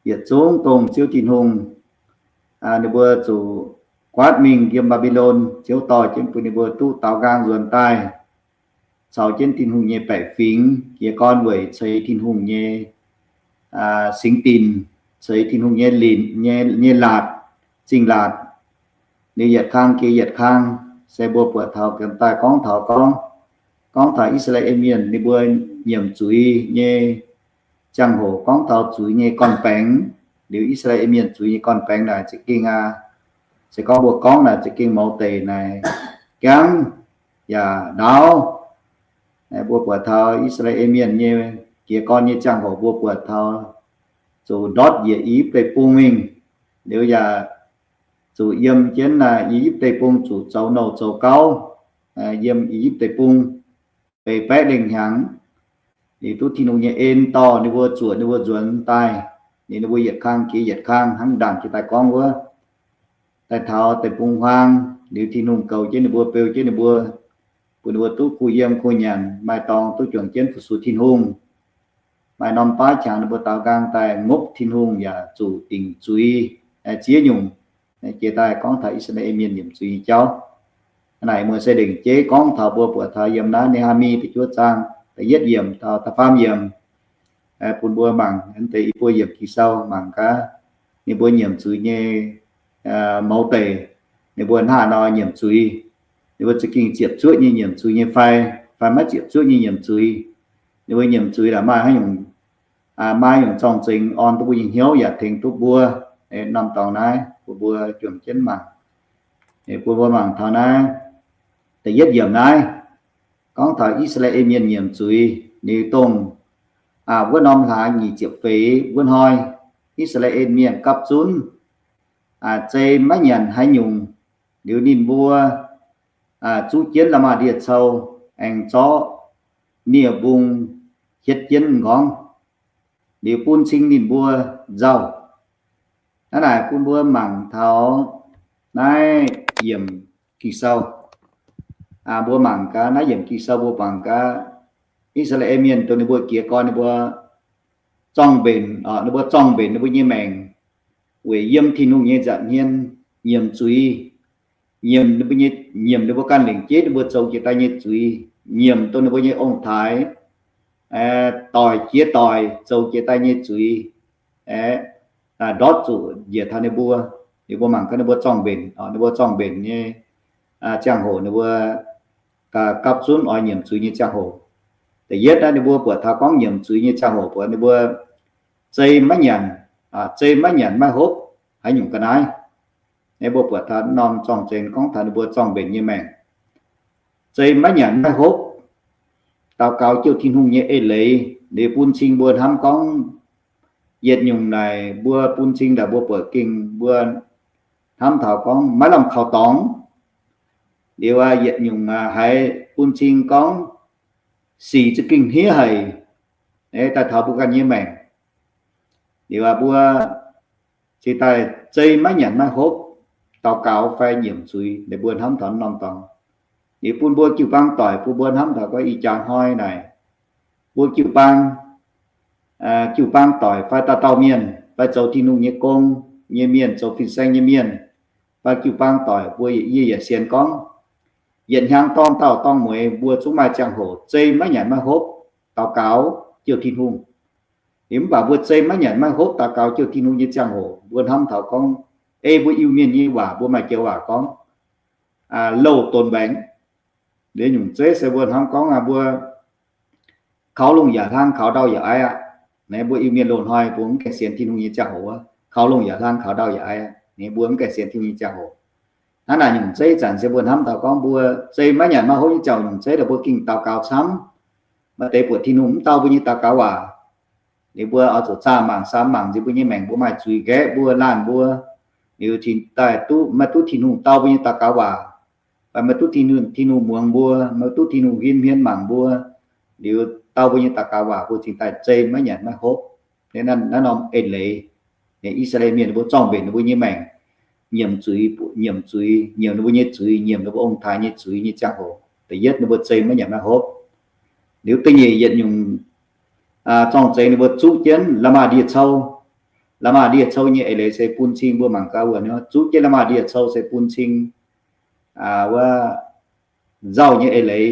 yietc zungv dongh Ziouv Tin-Hungh, ninh mbuo zuqc guaatv mingh yiem Mbaa^mbi^lon, Ziouv dorh jienv bun ninh mbuo duqv daaux nqaang nzuonx daaih, caux jienv Tin-Hungh nyei baeqc fingx jiez gorn weic ceix Tin-Hungh nyei singx dinc, ceix Tin-Hungh nyei linc, nyei laatc, zingh laatc. Liuz yietc kang jiex yietc kang, se mbuo buatc taux daaih gorngv taux gorngv, gorngv taux I^saa^laa^en Mienh ninh mbuo nyiemc zuiz nyei ziangh hoc, gorngv taux zuiz nyei gorn-baengx. Liuz I^saa^laa^en Mienh zuiz nyei gorn-baengx naaic za'gengh aqv, se gorngv mbuo gorngv naaic za'gengh mouz deic naaic, jangv yaac ndaauv. Mbuo buatc taux I^saa^laa^en Mienh nyei jiez gorn nyei ziangh hoc mbuo buatc taux zuqc ndortv njiec I^yipv Deic-Bung mingh, liuz yaac zuqc yiem jienv I^yipv Deic-Bung zuqc zoux nouh zoux gauv, yiem I^yipv Deic-Bung beix baeqv lengh hnyangx. Liuz duqv Tin-Hungh nyei en dorh ninh mbuo zuoqc ninh mbuo nzuonx daaih. Liuz ninh mbuo yietc kang jiex yietc kang hnangv ndaangc jiex daaih gorngv wuov, daaih taux deic-bung-huaang, liuz Tin-Hungh goux jienv ninh mbuo, beu jienv ninh mbuo, bun ninh mbuo duqv kuh yiem kuh nyanc, maaih dorngx duqv juangc jienv fu-sux Tin-Hungh. Maaih norm baav qangx ninh mbuo daaux nqaang daaih ngopv Tin-Hungh yaac zuqc dingc zuiz ziex nyungc. Jiex daaih gorngv taux I^saa^laa^en Mienh nyiemc zuiz nyei jauv. Naaic muoz se lengc jeiv gorngv taux mbuo buatc taux yiem naaiv Ne^haa^mi da'juov zaang da'yietv yiemc taux da'faam yiemc, bun mbuo mangc deix i buo yiemc Ging-Sou mangc gaax ninh mbuo nyiemc zuiz nyei mouz deic, ninh mbuo hnangv haaix nor nyiemc zuiz. Ninh mbuo za'gengh ziepc zuoqv nyei nyiemc zuiz nyei fai, fai maiv ziepc zuoqv nyei nyiemc zuiz. Ninh mbuo nyiemc zuiz laaix maaih haaix nyungc, maaih nyungc zorng-zengx orn duqv mbuo nyei hnyouv yaac tengx duqv mbuo. Norm dorngx naaiv bun mbuo juangc jienv mangc. Bun mbuo mangc taux naaiv da'yietv yiemc naaiv gorngv taux I^saa^laa^en Mienh nyiemc zuiz, liuz dongh wuov norm hlaax nyic ziepc feix wuov hnoi, I^saa^laa^en Mienh gapv zunv zei maiv nyanc haaix nyungc. Liuz ninh mbuo zuqv jienv la'maah ndie-cou, aengx zorqv nie-mbung hietv jienv m'nqorngv, liuz bun cing ninh mbuo nzauh. Naaiv naaic bun mbuo mangc taux naaiv yiemc Ging-Sou. Mbuo mangc gaax naaiv yiemc Ging-Sou, mbuo mangc gaax I^saa^laa^en Mienh dongh ninh mbuo jiez gorn ninh mbuo zorng-mbenc, ninh mbuo zorng-mbenc ninh mbuo nyei maengc weic yiem Tin-Hungh nyei nza'hmien nyiemc zuiz, nyiemc ninh mbuo nyei, nyiemc ninh mbuo ganh lengc jeiv ninh mbuo zoux jiex daaih nyei zuiz, nyiemc dongh ninh mbuo nyei ong-taaix doic jiex doic zoux jiex daaih nyei zuiz, ndortv zuqc njiec taux ninh mbuo. Ninh mbuo mangc gaax ninh mbuo zorng-mbenc, ninh mbuo zorng-mbenc nyei ziangh hoc, ninh mbuo gapv zunv oix nyiemc zuiz nyei ziangh hoc. Da'yietv naaiv ninh mbuo buatc taux gorngv nyiemc zuiz nyei ziangh hoc buatc ninh mbuo zei maiv nyanc, zei maiv nyanc maiv hopv haaix nyungc ga'naaiv. Mbuo buatc taux norm zorng-zengx gorngv taux ninh mbuo zorng-mbenc nyei maengc, zei maiv nyanc maiv hopv, daux gaux jouh Tin-Hungh nyei eix leiz, liuz bun cing mbuo hnamv gorngv yietc nyungc naaic mbuo bun cing daaih mbuo buatc gengh mbuo hnamv taux gorngv maiv lamh kaux dorngx. Liuz aqv, yietc nyungc haiz bun cing gorngv sic za'gengh hniev haic, daaih taux mbuo ganh nyei maengc. Liuz aqv, mbuo cingx daaih zei maiv nyanc maiv hopv, daux gaux fai nyiemc zuiz, ninh mbuo hnamv taux norm dorngx. Liuz bun mbuo jiu-baang doic, bun mbuo hnamv taux gorngv ih jaax hnoi naaic, mbuo jiu-baang, jiu-baang doic fai dauh dauh mienh, fai zoux Tin-Hungh nyei gong nyei mienh, zoux fin-saeng nyei mienh, fai jiu-baang doic, mbuo yie yaac sienx gorngv yietc hnyangx dorng dauh dorng mueiz mbuo zungv maaih ziangh hoc zei maiv nyanc maiv hopv daux gaux jouh Tin-Hungh. Liuz mv baac mbuo zei maiv nyanc maiv hopv daux gaux jouh Tin-Hungh nyei ziangh hoc, mbuo hnamv taux gorngv ei mbuo Iu-Mienh nyei waac mbuo maaih joux waac gorngv, louh donx mbaengx. Liuz nyungc zeiv se mbuo hnamv gorngv aqv, mbuo kaux lungh yaac hlang, kaux ndau yaac aiv aqv. Naaiv mbuo Iu-Mienh loz-hnoi mbuo mv gaengh sienx Tin-Hungh nyei ziangh hoc wuov, kaux lungh yaac hlang, kaux ndau yaac aiv aqv, ninh mbuo mv gaengh sienx Tin-Hungh nyei ziangh hoc. Hnangv naaic nyungc zeiv zanc se mbuo hnamv taux gorngv mbuo zei maiv nyanc maiv hopv nyei ziangh hoc, nyungc zeiv daaih mbuo gengh daux gaux camv. Maaih deix buatc Tin-Hungh mv dau mbuo nyei daux gaux waac, liuz mbuo oix zuqc zaah mangc, samx mangc nziex mbuo nyei maengc, mbuo maaih zuiz nqaeqv mbuo, laanh mbuo, liuz cingx daaih duqv, maaih duqv Tin-Hungh dau mbuo nyei daux gaux waac, fai maaih duqv Tin-Hungh, Tin-Hungh muangx mbuo, maaih duqv Tin-Hungh henv hmien mangc mbuo, liuz dau mbuo nyei daux gaux waac mbuo cingx daaih zei maiv nyanc maiv hopv. Naaiv norm eix leiz, I^saa^laa^en Mienh ninh mbuo zorng-mbenc ninh mbuo nyei maengc, nyiemc zuiz, nyiemc zuiz, nyiemc ninh mbuo nyei zuiz, nyiemc ninh mbuo ong-taaix nyei zuiz nyei ziangh hoc, da'yietv ninh mbuo zei maiv nyanc maiv hopv. Liuz da'nyeic yietc nyungc zorng-zengx ninh mbuo zuqv jienv la'maah ndie-cou. La'maah ndie-cou nyei eix leiz se bun cing mbuo mangc gaax wuov, zuqv jienv la'maah ndie-cou se bun cing wuov nzauh nyei eix leiz.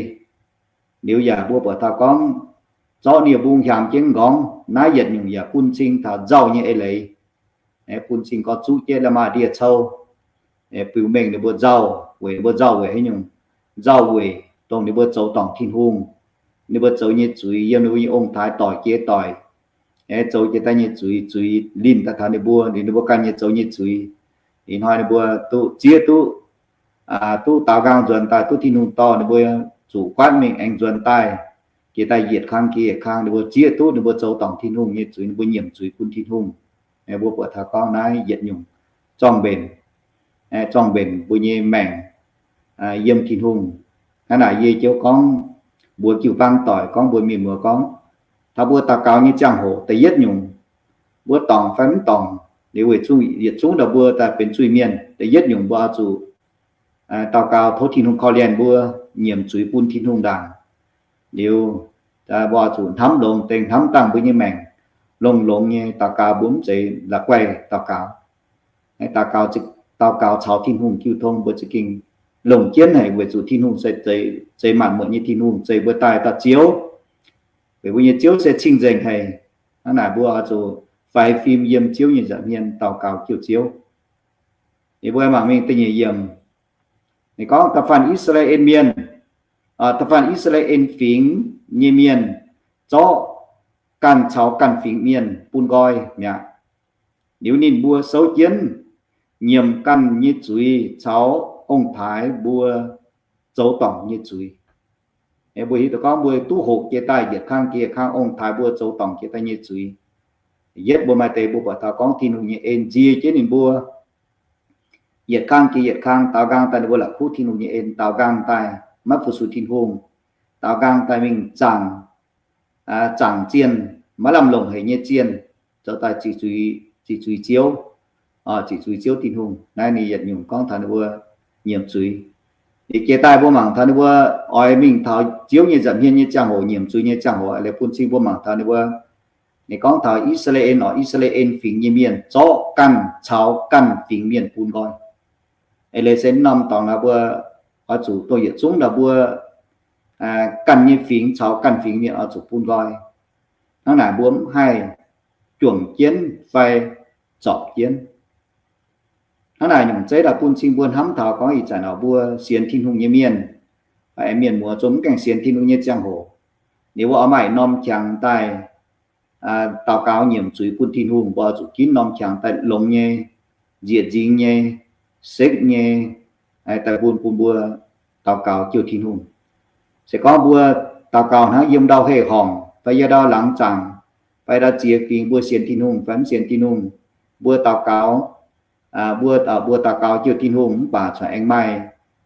Liuz yaac mbuo buatc taux gorngv zorqv nie-mbung hiaam jienv nqorngv, naaiv yietc nyungc yaac bun cing taux nzauh nyei eix leiz. Bun cing gorngv zuqv jienv la'maah ndie-cou, biux mengh ninh mbuo nzauh weic, ninh mbuo nzauh weic haaix nyungc? Nzauh weic dongh ninh mbuo zoux dorngc Tin-Hungh, ninh mbuo zoux nyei zuiz yiem ninh mbuo nyei ong-taaix doic jiex doic, zoux jiex daaih nyei zuiz, zuiz linh daaih taux ninh mbuo, ninh mbuo ganh nyei zoux nyei zuiz. Ih hnoi ninh mbuo duqv zieqv duqv, duqv daaux nqaang nzuonx daaih, duqv Tin-Hungh dorh ninh mbuo zuqc guaatv mingh aengx nzuonx daaih, jiex daaih yietc kang jiex yietc kang, ninh mbuo zieqv duqv ninh mbuo zoux dorngc Tin-Hungh nyei zuiz, ninh mbuo nyiemc zuiz bun Tin-Hungh. Mbuo buatc taux gorngv naaiv yietc nyungc zorng-mbenc, zorng-mbenc mbuo nyei maengc yiem Tin-Hungh. Hnangv naaic yie jiouv gorngv mbuox jiu-baang doic, gorngv mbuox mienh muoz gorngv, taux mbuo daux gaux nyei ziangh hoc da'yietv nyungc, mbuo dorngc fai mv dorngc, liuz weic zuqc yietc zungv ndau mbuo daaih benx zuiz-mienh, da'yietv nyungc mbuo oix zuqc daux gaux tov Tin-Hungh korv-lienh mbuo, nyiemc zuiz bun Tin-Hungh ndaangc. Liuz mbuo oix zuqc hnamv longx dengh hnamv dangh mbuo nyei maengc, longx-longx nyei daux gaux, mbuo mv zeiz la'guaih daux gaux. Daux gaux, daux gaux caux Tin-Hungh jiu tong mbuo za'gengh longc jienv haic, weic zuqc Tin-Hungh se zeix maanc muotc nyei Tin-Hungh, zeix mbuo daaih dauh Ziouv. Weic mbuo nyei Ziouv se cing-nzengc haic. Hnangv naaic mbuo oix zuqc faix fim yiem Ziouv nyei nza'hmien daux gaux jouh Ziouv. Ninh mbuo mangc mingh da'nyeic yiemc, ninh gorngv da'faanh I^saa^laa^en Mienh, da'faanh I^saa^laa^en Fingx nyei mienh zorqv ganh caux ganh fingx mienh bun nqoi mi'aqv. Liuz ninh mbuo souv jienv nyiemc ganh nyei zuiz caux ong-taaix mbuo zoux dorngc nyei zuiz. Mbuo hiuv duqv gorngv mbuo duqv hoqc jiex daaih yietc kang jiex yietc kang ong-taaix mbuo zoux dorngc jiex daaih nyei zuiz. Yietv mbuo maaih deix mbuo buatc taux gorngv Tin-Hungh nyei en nzie jienv ninh mbuo. Yietc kang jiex yietc kang daaux nqaang daaih ninh mbuo la'kuqv Tin-Hungh nyei en, daaux nqaang daaih maiv fu-sux Tin-Hungh, daaux nqaang daaih mingh zaangc, zaangc zienh, maiv lamh longc haic nyei zienh, zoux daaih ziqc zuiz Ziouv, ziqc zuiz Ziouv Tin-Hungh. Naaiv ninh yietc nyungc gorngv taux ninh mbuo nyiemc zuiz. Liuz jiex daaih mbuo mangc taux ninh mbuo oix mingh taux Ziouv nyei nza'hmien nyei ziangh hoc, nyiemc zuiz nyei ziangh hoc, liuz bun cing mbuo mangc taux ninh mbuo, ninh gorngv taux I^saa^laa^en oc, I^saa^laa^en Fingx nyei mienh zorqv ganh caux ganh fingx mienh bun nqoi. Eix leiz se norm dorngx naaiv mbuo oix zuqc dongh yietc zungv naaiv mbuo ganh nyei fingx caux ganh fingx mienh oix zuqc bun nqoi. Hnangv naaic mbuo mv haih juangc jienv fai zorpc jienv. Hnangv naaic nyungc zeiv daaih bun cing mbuo hnamv taux gorngv ih zanc oc mbuo sienx Tin-Hungh nyei mienh, mienh muoz zungv mv gaengh sienx Tin-Hungh nyei ziangh hoc, ninh mbuo oix maaih norm qangx daaih daux gaux nyiemc zuiz bun Tin-Hungh, mbuo oix zuqc ginv norm qangx daaih longx nyei, nzieqc nzingx nyei, sekv nyei daaih bun, bun mbuo daux gaux jouh Tin-Hungh. Se gorngv mbuo daux gaux hnangv yiem ndau hei-horngc fai yiem ndau laangz zaangc fai ndau ziex fingx, mbuo sienx Tin-Hungh fai mv sienx Tin-Hungh, mbuo daux gaux, mbuo, mbuo daux gaux jouh Tin-Hungh mv baac corc aengx maaih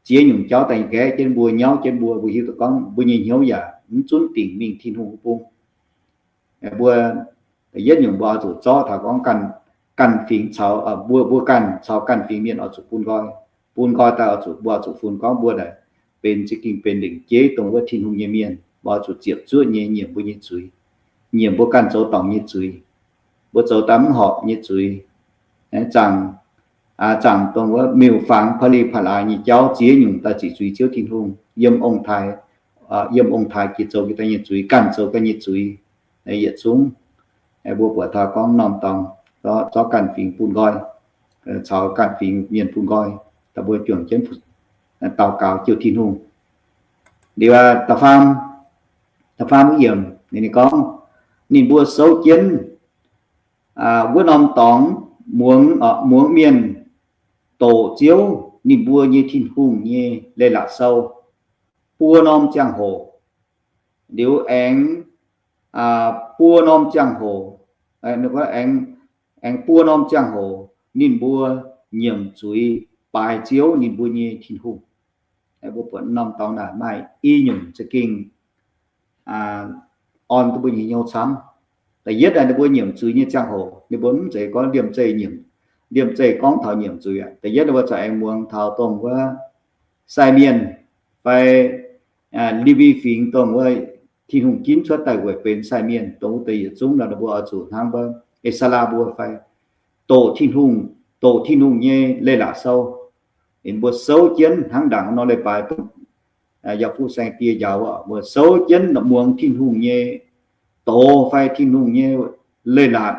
ziex nyungc jauv daaih nqaeqv jienv mbuo, nyauv jienv mbuo, mbuo hiuv duqv gorngv mbuo nyei hnyouv yaac mv zunv dingc mingh Tin-Hungh wuov bung. Mbuo, da'yietv nyungc mbuo oix zuqc zorqv taux gorngv ganh, ganh fingx caux, mbuo, mbuo ganh caux ganh fingx mienh oix zuqc bun nqoi. Bun nqoi daaih oix zuqc, mbuo oix zuqc funx gorngv mbuo naaic benx za'gengh benx lengc jeiv dongh wuov Tin-Hungh nyei mienh. Mbuo oix zuqc ziepc zuoqv nyei nyiemc mbuo nyei zuiz, nyiemc mbuo ganh zoux dorngc nyei zuiz, mbuo zoux daaih mv horpc nyei zuiz, zaangc, zaangc dongh wuov miuc-fangx pa'li pa'laaix nyei jauv ziex nyungc daaih ziqc zuiz Ziouv Tin-Hungh yiem ong-taaix, yiem ong-taaix jiex zoux jiex daaih nyei zuiz, ganh zoux ganh nyei zuiz, yietc zungv mbuo buatc taux gorngv norm dorngx zorqv ganh fingx bun nqoi, caux ganh fingx mienh bun nqoi, daaih mbuo juangc jienv daux gaux jouh Tin-Hungh. Liuz da'faam, da'faam yiemc ninh gorngv, ninh mbuo souv jienv wuov norm dorngx muangx, muangx mienh doqc Ziouv ninh mbuo nyei Tin-Hungh nyei leiz-latc sou buo norm ziangh hoc. Liuz aengx buo norm ziangh hoc, aengx, aengx buo norm ziangh hoc ninh mbuo nyiemc zuiz baaix Ziouv ninh mbuo nyei Tin-Hungh. Mbuo buatc norm dorngx naaic maaih i nyungc za'gengh orn duqv mbuo nyei hnyouv camv. Da'yietv ninh mbuo nyiemc zuiz nyei ziangh hoc, ninh mbuo mv zeiz gorngv liemh zeih nyiemc, liemh zeih gorngv taux nyiemc zuiz aqv. Da'yietv ninh mbuo corc aengx muangx taux dongh wuov sai mienh fai Lewi fingx dongh wuov Tin-Hungh ginv cuotv daaih weic benx sai mienh, dongh wuov deix yietc zungv nor ninh mbuo oix zuqc hnangv wuov E^saa^laa mbuo fai doqc Tin-Hungh, doqc Tin-Hungh nyei leiz-latc sou. Ninh mbuo souv jienv hnangv ndaangc nor leiz-baaix dongh Yaakopv saeng-die njaaux, mbuo souv jienv muangx Tin-Hungh nyei doz fai Tin-Hungh nyei leiz-latc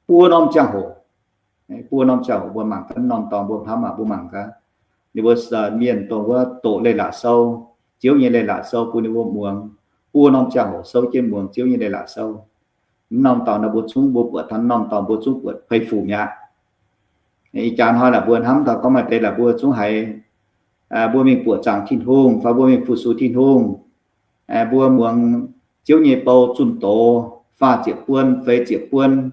buo norm ziangh hoc. Buo norm ziangh hoc mbuo mangc gaax, norm dorngx mbuo hnamv aqv, mbuo mangc gaax. Ninh mbuo mienh dongh wuov doqc leiz-latc sou, Ziouv nyei leiz-latc sou bun ninh mbuo muangx buo norm ziangh hoc, souv jienv muangx Ziouv nyei leiz-latc sou. Mv norm dorngx naaiv mbuo zungv, mbuo buatc taux norm dorngx mbuo zungv buatc peix fuc mi'aqv. Ih jaax hnoi naaic mbuo hnamv taux gorngv maaih deix laaix mbuo zungv haiz mbuo mingh buoqc zaangc Tin-Hungh fai mbuo mingh fu-sux Tin-Hungh, mbuo muangx Ziouv nyei bou zunh doz faah ziepc buon, feix ziepc buon,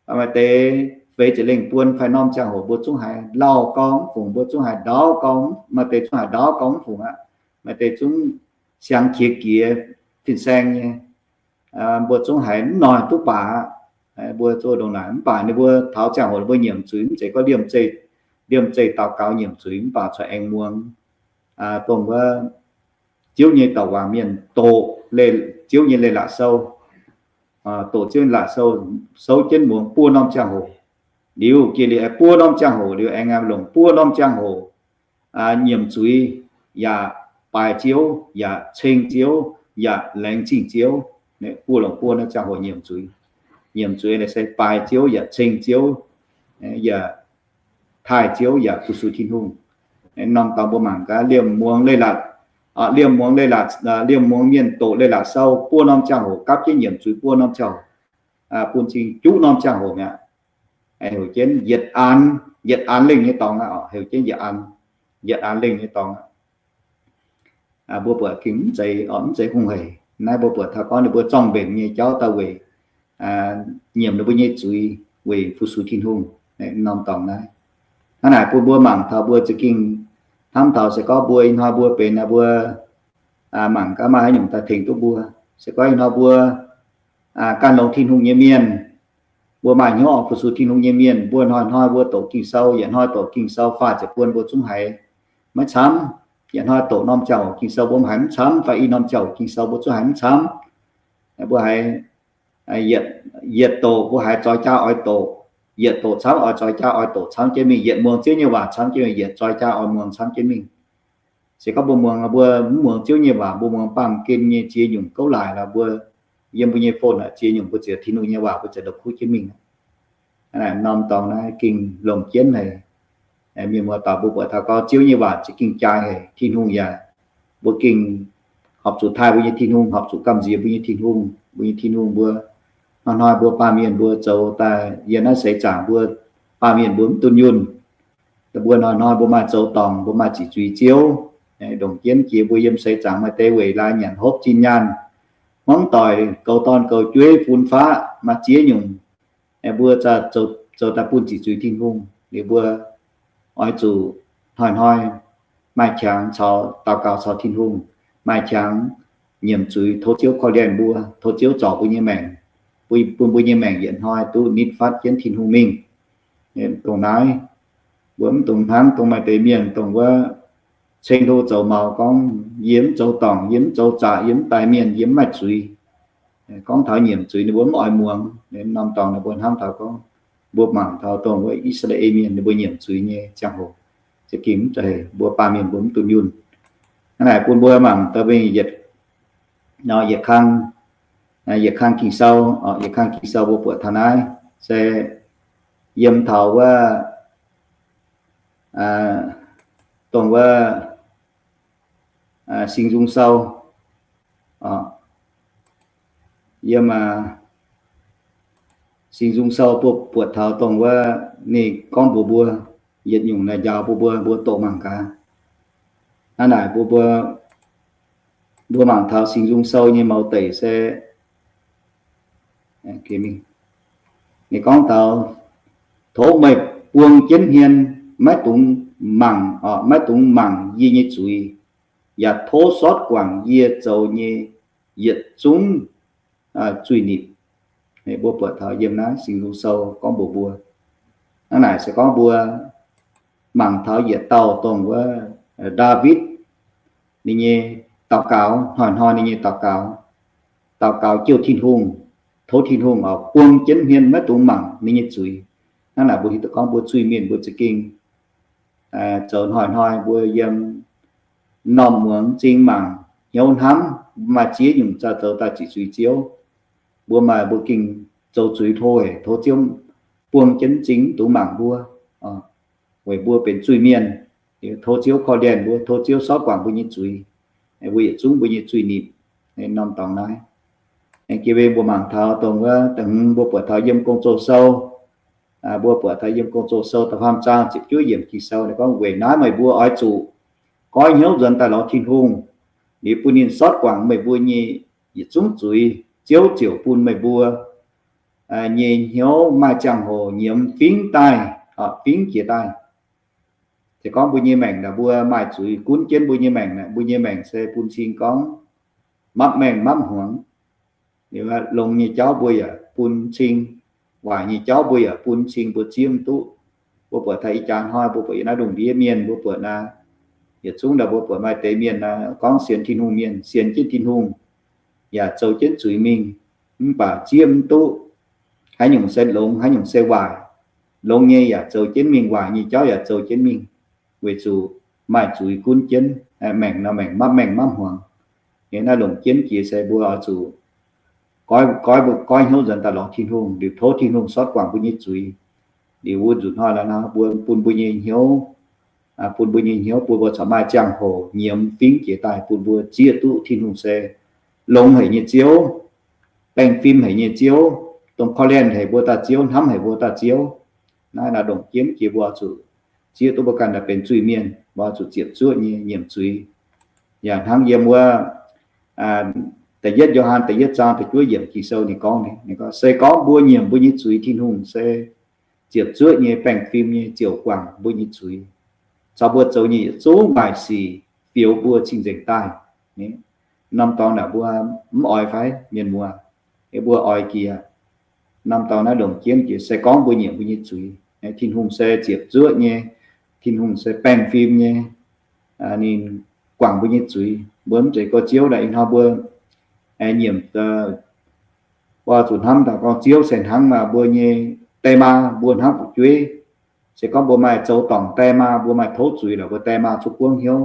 maaih deix feix ziepc lengh buon fai norm ziangh hoc mbuo zungv haiz lauh gau mv fungc, mbuo zungv haiz ndaauv gau, maaih deix zungv haiz ndaauv gau mv fungc aqv. Maaih deix zungv siang qiex jiez fin-saeng nyei, mbuo zungv haiz mv noic duqv baac aqv. Mbuo zoux ndongc naaic mv baac ninh mbuo taux ziangh hoc ninh mbuo nyiemc zuiz, mv zeiz gorngv liemh zeih, liemh zeih daux gaux nyiemc zuiz, mv baac corc aengx muangx dongh wuov Ziouv nyei douc waac mienh doqc Ziouv nyei leiz-latc sou, doqc Ziouv nyei leiz-latc sou, souv jienv muangx buo norm ziangh hoc. Liuz jiex liuz buo norm ziangh hoc liuz aengx longc buo norm ziangh hoc nyiemc zuiz, yaac baaix Ziouv, yaac ceng Ziouv, yaac laengz zingh Ziouv. Buo longc buo norm ziangh hoc nyiemc zuiz. Nyiemc zuiz naaic se baaix Ziouv yaac ceng Ziouv, yaac taaih Ziouv yaac fu-sux Tin-Hungh. Norm dorngx mbuo mangc gaax, liemh muangx leiz-latc, liemh muangx leiz-latc, liemh muangx mienh doqc leiz-latc sou buo norm ziangh hoc, gapv jienv nyiemc zuiz buo norm ziangh hoc, bun cing juqv norm ziangh hoc mi'aqv. Heuc jienv yietc an, yietc an lengh nyei dorngx aqv, heuc jienv yietc an, yietc an lengh nyei dorngx aqv. Mbuo buatc gengh mv zeiz, mv zeiz hungh hec. Naaiv mbuo buatc taux gorngv ninh mbuo zorng-mbenc nyei jauv daaih weic nyiemc ninh mbuo nyei zuiz weic fu-sux Tin-Hungh. Norm dorngx naaiv, hnangv naaic bun mbuo mangc taux mbuo za'gengh hnamv taux se gorngv mbuo ih hnoi mbuo benx mbuo mangc gaax maaih haaix nyungc daaih tengx duqv mbuo. Se gorngv ih hnoi mbuo ganh longx Tin-Hungh nyei mienh, mbuo maaih hnyouv oix fu-sux Tin-Hungh nyei mienh, mbuo hnoi-hnoi mbuo doqc Ging-Sou, yietc hnoi doqc Ging-Sou faah ziepc buon mbuo zungv haiz maiv camv. Yietc hnoi doqc norm ziangh hoc Ging-Sou mbuo mv haiz mv camv, fai i norm ziangh hoc Ging-Sou mbuo zungv haiz mv camv. Mbuo haiz yietc, yietc doqc mbuo haiz zoix jaa oix doqc, yietc doqc camv oix zoix jaa oix doqc camv jienv mingh, yietc muangx Ziouv nyei waac camv jienv mingh, yietc zoix jaa oix muangx camv jienv mingh. Se gorngv mbuo muangx, mbuo mv muangx Ziouv nyei waac, mbuo muangx baamh gen nyei ziex nyungc gouv laaic lorqc, mbuo yiem mbuo nyei phone naaic ziex nyungc mbuo ziouc Tin-Hungh nyei waac mbuo ziouc la'kuqv jienv mingh. Norm dorngx naaiv gengh longc jienv haic. Mienh muoz-doic, mbuo buatc taux gorngv Ziouv nyei waac za'gengh jaaix haic. Tin-Hungh yaac, mbuo gengh horpc zuqc taaih mbuo nyei Tin-Hungh, horpc zuqc gamh nziex mbuo nyei Tin-Hungh. Mbuo nyei Tin-Hungh mbuo, hnoi-hnoi mbuo baamh mienh mbuo zoux daaih yiem naaiv seix zaangc mbuo baamh mienh mbuo mv dunh yunh. Mbuo hnoi-hnoi mbuo maaih zoux dorngc, mbuo maaih ziqc zuiz Ziouv, ndongc jienv jiex mbuo yiem seix zaangc maaih deix weic laaix nyanc hopv zinh nyaanh, hmuangv doic, goux dorn goux jueiv, fun faqv, maaih ziex nyungc, mbuo zoux daaih bun ziqc zuiz Tin-Hungh. Liuz mbuo oix zuqc hnoi-hnoi maaih qangx caux daux gaux caux Tin-Hungh, maaih qangx nyiemc zuiz tov Ziouv korv-lienh mbuo, tov Ziouv zorc mbuo nyei maengc, bun mbuo nyei maengc yietc hnoi duqv nitv fatv jienv Tin-Hungh mingh. Dongh naaiv, mbuo mv dungx hnangv dongh maaih deix mienh dongh wuov ceng hlo zoux maux gorngv, yie mv zoux dorngc, yie mv zoux zaqc, yie mv daix mienh, yie mv maaih zuiz. Gorngv taux nyiemc zuiz ninh mbuo mv oix muangx. Norm dorngx ninh mbuo hnamv taux gorngv, mbuo mangc taux dongh wuov I^saa^laa^en Mienh ninh mbuo nyiemc zuiz nyei ziangh hoc, za'gengh mv zeiz mbuo baamh mienh mbuo mv dunh yunh. Hnangv naaic bun mbuo mangc daaih mingh yietc, yietc kang, yietc kang Ging-Sou, yietc kang Ging-Sou mbuo buatc taux naaiv se yiem taux wuov, dongh wuov Singx Nzung Sou, yiem Singx Nzung Sou mbuo buatc taux dongh wuov ninh gorngv mbuox mbuo, yietc nyungc naaic njaaux bun mbuo, mbuo doqc mangc gaax. Hnangv naaic bun mbuo, mbuo mangc taux Singx Nzung Sou nyei mouz deic se ninh gorngv taux, tov meih buang jienv hmien, maiv dungx mangc, maiv dungx mangc yie nyei zuiz, yaac tov sortv guangc yie zoux nyei yietc zungv zuiz-nipc. Mbuo buatc taux yiem naaiv Singx Nzung Sou gorngv mbuox mbuo. Hnangv naaic se gorngv mbuo mangc taux yietc dauh dongh wuov Ndaawitv ninh nyei daux gaux, hnoi-hnoi ninh nyei daux gaux, daux gaux jouh Tin-Hungh, tov Tin-Hungh oix buang jienv hmien maiv dungx mangc ninh nyei zuiz. Hnangv naaic mbuo hiuv duqv gorngv mbuo zuiz-mienh mbuo za'gengh zoux hnoi-hnoi mbuo yiem norm muangx m'zing mangc hnyouv hnamv, maaih ziex nyungc zoux daaih ziqc zuiz Ziouv. Mbuo maaih mbuo gengh zoux zuiz hlo haic, tov Ziouv buang jienv m'zing mv dungx mangc mbuo, weic mbuo benx zuiz-mienh. Tov Ziouv korv-lienh mbuo, tov Ziouv sortv guangc mbuo nyei zuiz, mbuo yietc zungv mbuo nyei zuiz-nipc. Norm dorngx naaiv, jiex mbuo mangc taux dongh wuov da'hmz mbuo buatc taux yiem Gong-Zoh Sou, mbuo buatc taux yiem Gong-Zoh Sou da'faam zaang ziepc juov yiemc Ging-Sou ninh gorngv, weic naaiv meih mbuo oix zuqc goiv hnyouv nzuonx daaih lorz Tin-Hungh, liuz bun ninh sortv guangc meih mbuo nyei yietc zungv zuiz, Ziouv ziouc bun meih mbuo nyei hnyouv maaih ziangh hoc nyiemz fingx daaih, fingx jiex daaih. Se gorngv mbuo nyei maengc naaic mbuo maaih zuiz gunv jienv mbuo nyei maengc naaic, mbuo nyei maengc se bun cing gorngv mapv maengh mapv hmuangx. Liuz longx nyei jauv mbuo yaac bun cing, waaic nyei jauv mbuo yaac bun cing, mbuo zieqv mv duqv. Mbuo buatc taux ih jaax hnoi mbuo buatc yiem naaiv lungh ndiev mienh mbuo buatc naaiv, yietc zungv naaic mbuo buatc maaih deix mienh naaiv gorngv sienx Tin-Hungh mienh, sienx jienv Tin-Hungh, yaac zoux jienv zuiz mingh, mv baac zieqv mv duqv. Haaix nyungc se longx, haaix nyungc se waaic. Longx nyei yaac zoux jienv mingh, waaic nyei jauv yaac zoux jienv mingh, weic zuqc maaih zuiz gunv jienv, maengc nor maengc mapv maengh mapv hmuangx. Yiem naaiv longc jienv jiex se mbuo oix zuqc goiv, goiv, goiv hnyouv nzuonx daaih lorz Tin-Hungh, liuz tov Tin-Hungh sortv guangc mbuo nyei zuiz. Liuz wuov nzunc hnoi la'nor mbuo bun mbuo nyei hnyouv, bun mbuo nyei hnyouv bun mbuo corc maaih ziangh hoc nyiemz fingx jiex daaih, bun mbuo zieqv duqv Tin-Hungh se longx haic nyei Ziouv, baengh fim haic nyei Ziouv, dongh korv-lienh haic mbuo daaih Ziouv, hnamv haic mbuo daaih Ziouv. Naaiv naaiv longc jienv jiex mbuo oix zuqc zieqv duqv mbuo ganh daaih benx zuiz-mienh, mbuo oix zuqc ziepc zuoqv nyei nyiemc zuiz. Yaac hnangv yiem wuov da'yietv Yo^han da'yietv zaang da'juov yiemc Ging-Sou ninh gorngv, ninh gorngv, se gorngv mbuo nyiemc mbuo nyei zuiz, Tin-Hungh se ziepc zuoqv nyei, baengh fim nyei, ziouc guangc mbuo nyei zuiz, caux mbuo zoux nyei yietc zungv waaic sic, fioux mbuo cing-nzengc daaih. Norm dorngx naaic mbuo mv oix fai, mienh muoz? Mbuo oix jiex. Norm dorngx naaiv longc jienv jiex se gorngv mbuo nyiemc mbuo nyei zuiz. Tin-Hungh se ziepc zuoqv nyei, Tin-Hungh se baengh fim nyei, ninh guangc mbuo nyei zuiz. Mbuo mv zeiz gorngv Ziouv naaic ih hnoi mbuo nyiemc, mbuo zuqc hnamv daaih gorngv Ziouv se hnangv maaih mbuo nyei die maa, mbuo hnangv fu'jueiv. Se gorngv mbuo maaih zoux dorngc die maa, mbuo maaih tov zuiz lorqc, mbuo die maa zuqc buangv hnyouv,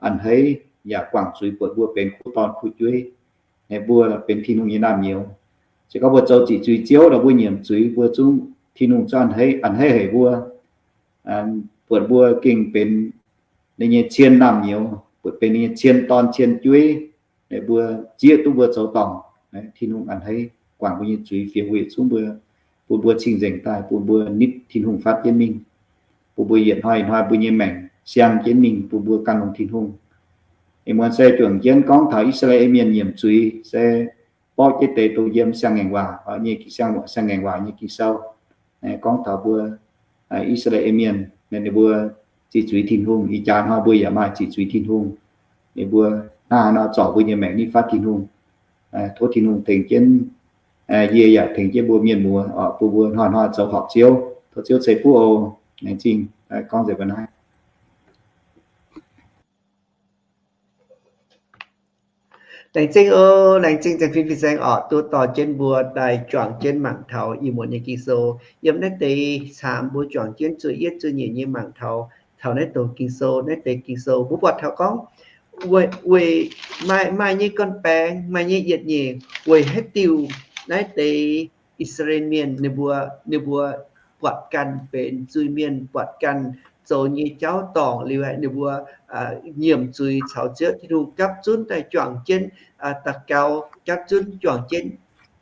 a'hneiv yaac guangc zuiz buatc mbuo benx kuv dorn kuv jueiv. Mbuo benx Tin-Hungh nyei naamh nyouz. Se gorngv mbuo zoux ziqc zuiz Ziouv lorqc, mbuo nyiemc zuiz, mbuo zungv Tin-Hungh zungv a'hneiv, a'hneiv haic mbuo, buatc mbuo gengh benx ninh nyei cien naamh nyouz, buatc benx ninh nyei cien dorn cien jueiv. Mbuo zieqv duqv mbuo zoux dorngc, Tin-Hungh a'hneiv guangc mbuo nyei zuiz, fioux mbuo yietc zungv mbuo, bun mbuo cing-nzengc daaih, bun mbuo nitv Tin-Hungh fatv jienv mingh. bun mbuo yietc hnoi hnoi mbuo nyei maengc siang jienv mingh bun mbuo gan longx Tin-Hungh. Ih muonz se juangc jienv gorngv taux I^saa^laa^en Mienh nyiemc zuiz se borqv jienv deix dongh yiem Siang-Ngaengc Waac nyei, Siang-Ngaengc Waac nyei Ging-Sou, gorngv taux mbuo I^saa^laa^en Mienh ninh mbuo ziqc zuiz Tin-Hungh. Ih jaax hnoi mbuo yaac maaih ziqc zuiz Tin-Hungh. Ninh mbuo hnangv haaix nor zorc mbuo nyei maengc nitv fatv Tin-Hungh. Tov Tin-Hungh tengx jienv yie yaac tengx jienv mbuo mienh muoz oc, bun mbuo hnoi-hnoi zoux horpc Ziouv. Tov Ziouv ceix fuqv oc. Laengz zingh. Gorngv nzengc mbuo naaiv. Laengz zingh oc, laengz zingh Zaangc Fin fin-saeng oc, duqv dorh jienv mbuo daaih juangc jienv mangc taux ih muonz nyei Ging-Sou. Yiem naaiv deix caamx mbuo juangc jienv zueih yietv zueih nyeic nyei mangc taux, taux naaiv deix Ging-Sou, naaiv deix Ging-Sou mbuo buatc taux gorngv weic, weic maaih, maaih nyei gorn-baengx, maaih nyei yietc nyeic weic haaix diuc naaiv deix I^saa^laa^en Mienh ninh mbuo, ninh mbuo buatc ganh benx zuiz-mienh, buatc ganh zoux nyei jauv dorngc liuz, ninh mbuo nyiemc zuiz caux Ziouv Tin-Hungh gapv zunv daaih juangc jienv daux gaux, gapv zunv juangc jienv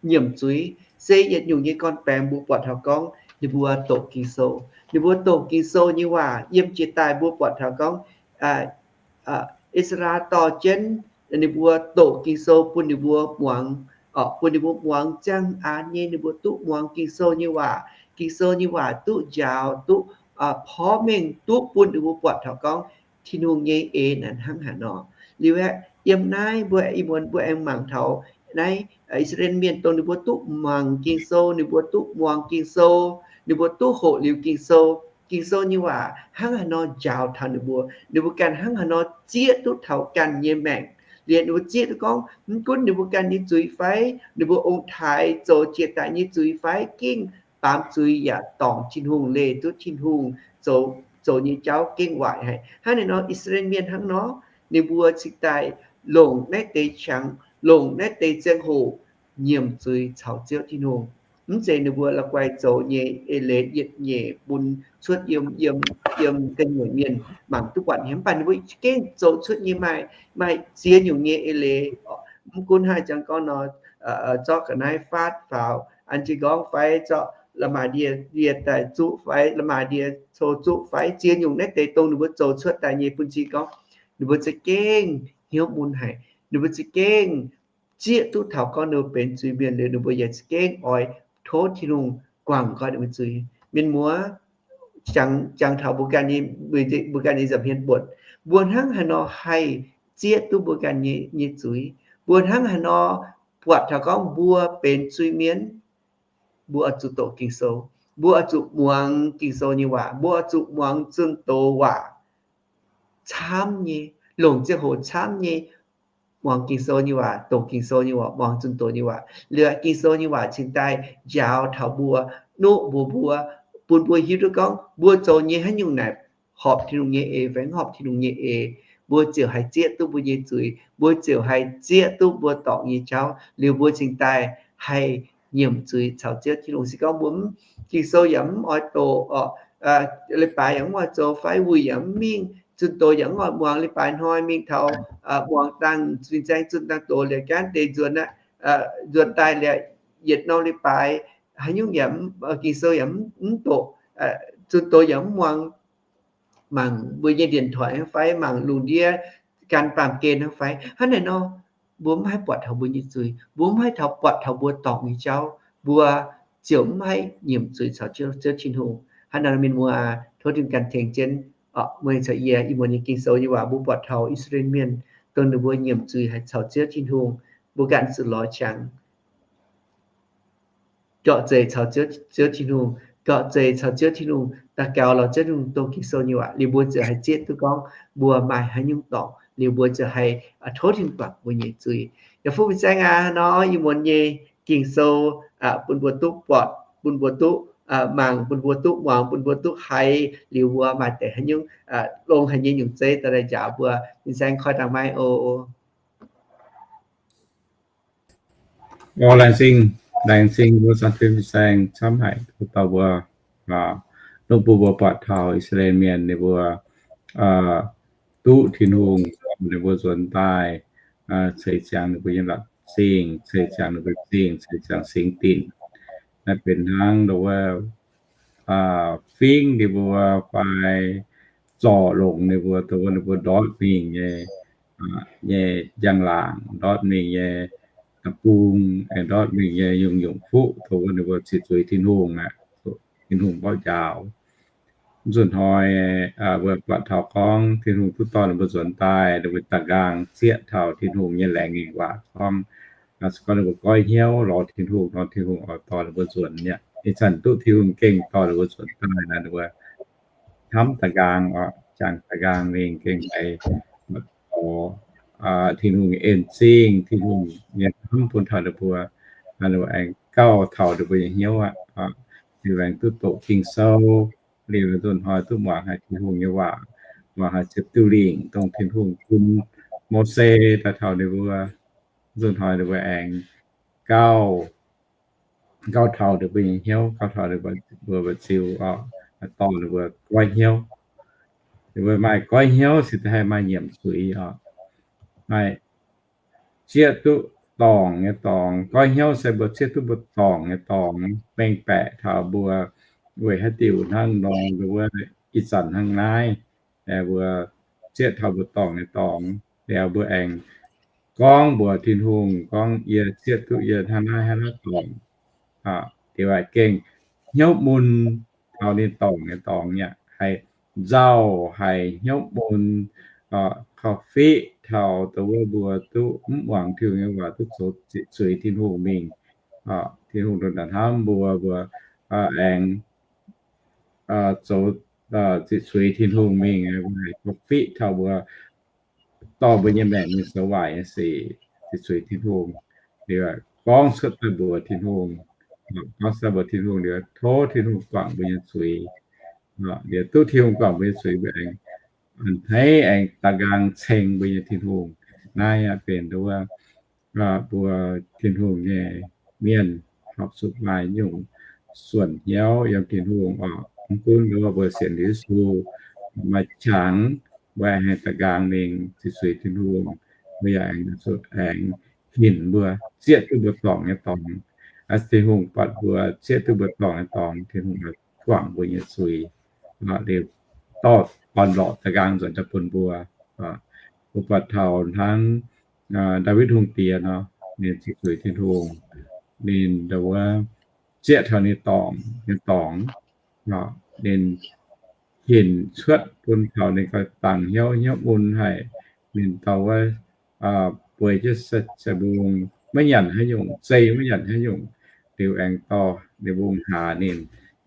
nyiemc zuiz. Se yietc nyungc nyei gorn-baengx mbuo buatc taux gorngv ninh mbuo doqc Ging-Sou. Ninh mbuo doqc Ging-Sou nyei waac yiem jiex daaih mbuo buatc taux gorngv Ezraa dorh jienv ninh mbuo doqc Ging-Sou bun ninh mbuo muangx, bun ninh mbuo muangx ziangh aanx nyei ninh mbuo duqv muangx Ging-Sou nyei waac. Ging-Sou nyei waac duqv njaaux, duqv porv mengh, duqv bun ninh mbuo buatc taux gorngv Tin-Hungh nyei eix naaic hnangv haaix nor. Liuz aeqv, yiem naaiv mbuo ih muonz mbuo aengx mangc taux naaiv I^saa^laa^en Mienh dongh ninh mbuo duqv mangc Ging-Sou, ninh mbuo duqv muangx Ging-Sou, ninh mbuo duqv hoqc liuz Ging-Sou, Ging-Sou nyei waac hnangv haaix nor njaaux taux ninh mbuo, ninh mbuo ganh hnangv haaix nor zieqv duqv taux ganh nyei maengc. Liuz ninh mbuo zieqv duqv gorngv mv gunv ninh mbuo ganh nyei zuiz fai, ninh mbuo ong-taaix zoux jiex daaih nyei zuiz fai, gengh baamz zuiz yaac dorngc Tin-Hungh, leih duqv Tin-Hungh zoux, zoux nyei jauv gengh waaic haic. Hnangv naaiv nor I^saa^laa^en Mienh hnangv nor, ninh mbuo cingx daaih longc naaiv deix qangx, longc naaiv deix ziangh hoc nyiemc zuiz caux Ziouv Tin-Hungh. Mv zeiz ninh mbuo la'guaih zoux nyei eix leiz yietc nyeic bun cuotv yiem, yiem, yiem ga'nyiec mienh mangc duqv buatc hnyouv, mv baac ninh mbuo gengh zoux cuotv nyei maaih, maaih ziex nyungc nyei eix leiz. Mv gunv hnangv jangx gorngv nor, zorqv ga'naaiv faatv faaux an jienv nqorngv fai zorqv la'maah ndie, ndie daaih zuqv fai la'maah ndie cou zuqv fai ziex nyungc naaiv deix dongh ninh mbuo zoux cuotv daaih nyei bun cing gorngv ninh mbuo za'gengh hnyouv mun haic. Ninh mbuo za'gengh zieqv duqv taux gorngv ninh mbuo benx zuiz-mienh liuz, ninh mbuo yaac za'gengh oix tov Tin-Hungh guangc nqoi ninh mbuo zuiz. Mienh muoz, jangx, jangx taux mbuo ganh nyei, mbuo ganh nyei nza'hmien buonc, mbuo hnangv haaix nor haih zieqv duqv mbuo ganh nyei, nyei zuiz? Mbuo hnangv haaix nor buatc taux gorngv mbuo benx zuiz-mienh? Mbuo oix zuqc doqc Ging-Sou. Mbuo oix zuqc muangx Ging-Sou nyei waac. Mbuo oix zuqc muangx zunh doz waac camv nyei, longc ziangh hoc camv nyei muangx Ging-Sou nyei waac, doqc Ging-Sou nyei waac, muangx zunh doz nyei waac. Liuz Ging-Sou nyei waac cingx daaih njaaux taux mbuo, nuqv mbuox mbuo, bun mbuo hiuv duqv gorngv mbuo zoux nyei haaix nyungc naaic horpc Tin-Hungh nyei eix fai mv horpc Tin-Hungh nyei eix. Mbuo ziouc haih zieqv duqv mbuo nyei zuiz, mbuo ziouc haih zieqv duqv mbuo dorngc nyei jauv, liuz mbuo cingx daaih haih nyiemc zuiz caux Ziouv Tin-Hungh. Se gorngv mbuo mv, Ging-Sou yaac mv oix doqc, leiz-baaix yaac mv oix zoux fai wuic yaac mv mingh, zunh doz yaac mv oix muangx, leiz-baaix hnoi mingh taux muangx dangh fin-saeng zunh dangh doz liuz gaanv deix nzuonx aqv, nzuonx daaih liuz yietc norm leiz-baac haaix nyungc yaac, Ging-Sou yaac mv doqc, zunh doz yaac mv muangx, mangc mbuo nyei điện thoại hnangv fai mangc lungh ndiev gan baamh gen hnangv fai. Hnangv naaic nor, mbuo mv haih buatc taux mbuo nyei zuiz, mbuo mv haih taux buatc taux mbuo dorngc nyei jauv, mbuo ziouc mv haih nyiemc zuiz caux Ziouv Tin-Hungh. Hnangv naaic nor mienh muoz, tov Tin-Hungh ganh tengx jienv meih caux yie ih muonz nyei Ging-Sou nyei waac mbuo buatc taux I^saa^laa^en Mienh dongh ninh mbuo nyiemc zuiz haic caux Ziouv Tin-Hungh, mbuo ganh zuqc lorz qangx gorqv-zeih caux Ziouv, Ziouv Tin-Hungh, gorqv-zeih caux Ziouv Tin-Hungh, daux gaux lorz Ziouv Tin-Hungh dongh Ging-Sou nyei waac, liuz mbuo ziouc haih zieqv duqv gorngv mbuo maaih haaix nyungc dorngc, liuz mbuo ziouc haih tov Tin-Hungh guangc mbuo nyei zuiz. Yaac fuqv fin-saeng aac nor, ih muonz nyei Ging-Sou bun mbuo duqv buatc, bun mbuo duqv mangc, bun mbuo duqv muangx, bun mbuo duqv haiz, liuz mbuo maaih deix haaix nyungc longx haic nyei nyungc zeiv daaih njaaux mbuo. Fin-saeng koi dangh maiv oc. Laengz zingh, laengz zingh mbuo Zaangc Fin fin-saeng camv haic, dorh mbuo, dongh bun mbuo buatc taux I^saa^laa^en Mienh ninh mbuo duqv Tin-Hungh, ninh mbuo nzuonx daaih ceix ziangx ninh mbuo nyei la'zingh, ceix ziangx ninh mbuo zingh, ceix ziangx singx dinc. Naaiv benx hnangv nduov wuov fingv ninh mbuo fai zorc longc ninh mbuo, dongh wuov ninh mbuo ndortv mingh nyei, nyei njang-laangc, ndortv mingh nyei deic-bung, aengx ndortv mingh nyei nyungc-nyungc fuqv, dongh wuov ninh mbuo ziqc zuiz Tin-Hungh aqv, Tin-Hungh mborqv njaaux. Mv nzunc hnoi mbuo buatc taux gorngv Tin-Hungh duqv dorh ninh mbuo nzuonx daaih, ninh mbuo da'nqaang zieqv taux Tin-Hungh nyei laengz ngaengc waac gorngv, se gorngv ninh mbuo goiv hnyouv lorz Tin-Hungh nor, Tin-Hungh oix dorh ninh mbuo nzuonx mi'aqv. Ih zanc duqv Tin-Hungh gengh dorh ninh mbuo nzuonx daaih naaic, ninh mbuo hnamv da'nqaang oc, jangx da'nqaang mingh gengh haiz oix dorh Tin-Hungh nyei en-zingh, Tin-Hungh nyei hnamv bun taux ninh mbuo, ninh mbuo aengx gauh taux ninh mbuo nyei hnyouv aqv. Ninh mbuo aengx duqv doqc Ging-Sou, liuz nzunc hnoi duqv muangx haic Tin-Hungh nyei waac, muangx haic ziepc diuh lingc dongh Tin-Hungh bun Mose daaih taux ninh mbuo. Nzunc hnoi ninh mbuo aengx gauh, gauh taux ninh mbuo nyei hnyouv, gauh taux ninh mbuo mba'ziux oc, dorh ninh mbuo goiv hnyouv. Ninh mbuo maaih goiv hnyouv se haih maaih nyiemc zuiz oc. Maaih zieqv duqv dorngc nyei dorngx. Goiv hnyouv se mbuo zieqv duqv mbuo dorngc nyei dorngx, mengh baeqc taux mbuo weic haaix diuc hnangv nor, wuov ih zanc hnangv naaiv, mbuo zieqv taux mbuo dorngc nyei dorngx, liuz mbuo aengx gorngv mbuox Tin-Hungh gorngv, yie zieqv duqv yie hnangv naaiv hnangv naaiv dorngc. Liuz aengx gengh hnyouv mun taux ninh dorngc nyei dorngx aqv, haih nzauh, haih hnyouv mun, korv-fiqv taux dongh wuov mbuo duqv mv muangx Tin-Hungh nyei waac, duqv zoux ziqc zuiz Tin-Hungh mingh. Tin-Hungh ndongc naaic hnamv mbuo, mbuo aengx zoux ziqc zuiz Tin-Hungh mingh, mbuo haih korv-fiqv taux mbuo dorh mbuo nyei maengc mingh zoux waaic nyei sic, ziqc zuiz Tin-Hungh. Liuz gorngv cuotv daaih mbuox Tin-Hungh, gorngv cuotv daaih mbuox Tin-Hungh liuz, tov Tin-Hungh guangc mbuo nyei zuiz. Liuz duqv Tin-Hungh guangc mbuo nyei zuiz, mbuo aengx a'hneiv aengx da'nqaang ceng mbuo nyei Tin-Hungh. Naaiv aqv benx wuov mbuo Tin-Hungh nyei mienh horpc zuqc maaih nyungc suonc hnyouv yiem Tin-Hungh oc. Mv gunv wuov mbuo sienx Yesu maaih qangx, mbuo aengx da'nqaang mingh ziqc zuiz Tin-Hungh, mbuo yaac aengx zuqc aengx hinc mbuo zieqv duqv mbuo dorngc nyei dorngx. Tin-Hungh buatc mbuo zieqv duqv mbuo dorngc nyei dorngx, Tin-Hungh oix guangc mbuo nyei zuiz. Liuz dorh orn-lorqc da'nqaang nzuonx daaih bun mbuo. Mbuo buatc taux hnangv Ndaawitv Hungh Diex nor, ninh ziqc zuiz Tin-Hungh, ninh ndongc wuov zieqv taux ninh dorngc nyei dorngx, ninh hinc cuotv bun taux ninh gauh dangc hnyouv, hnyouv mun haic. Ninh dorh wuov bueix jienv sai-mbung, maiv nyanc haaix nyungc, zei maiv nyanc haaix nyungc. Liuz aengx dorh ninh mbung hlaax ninh,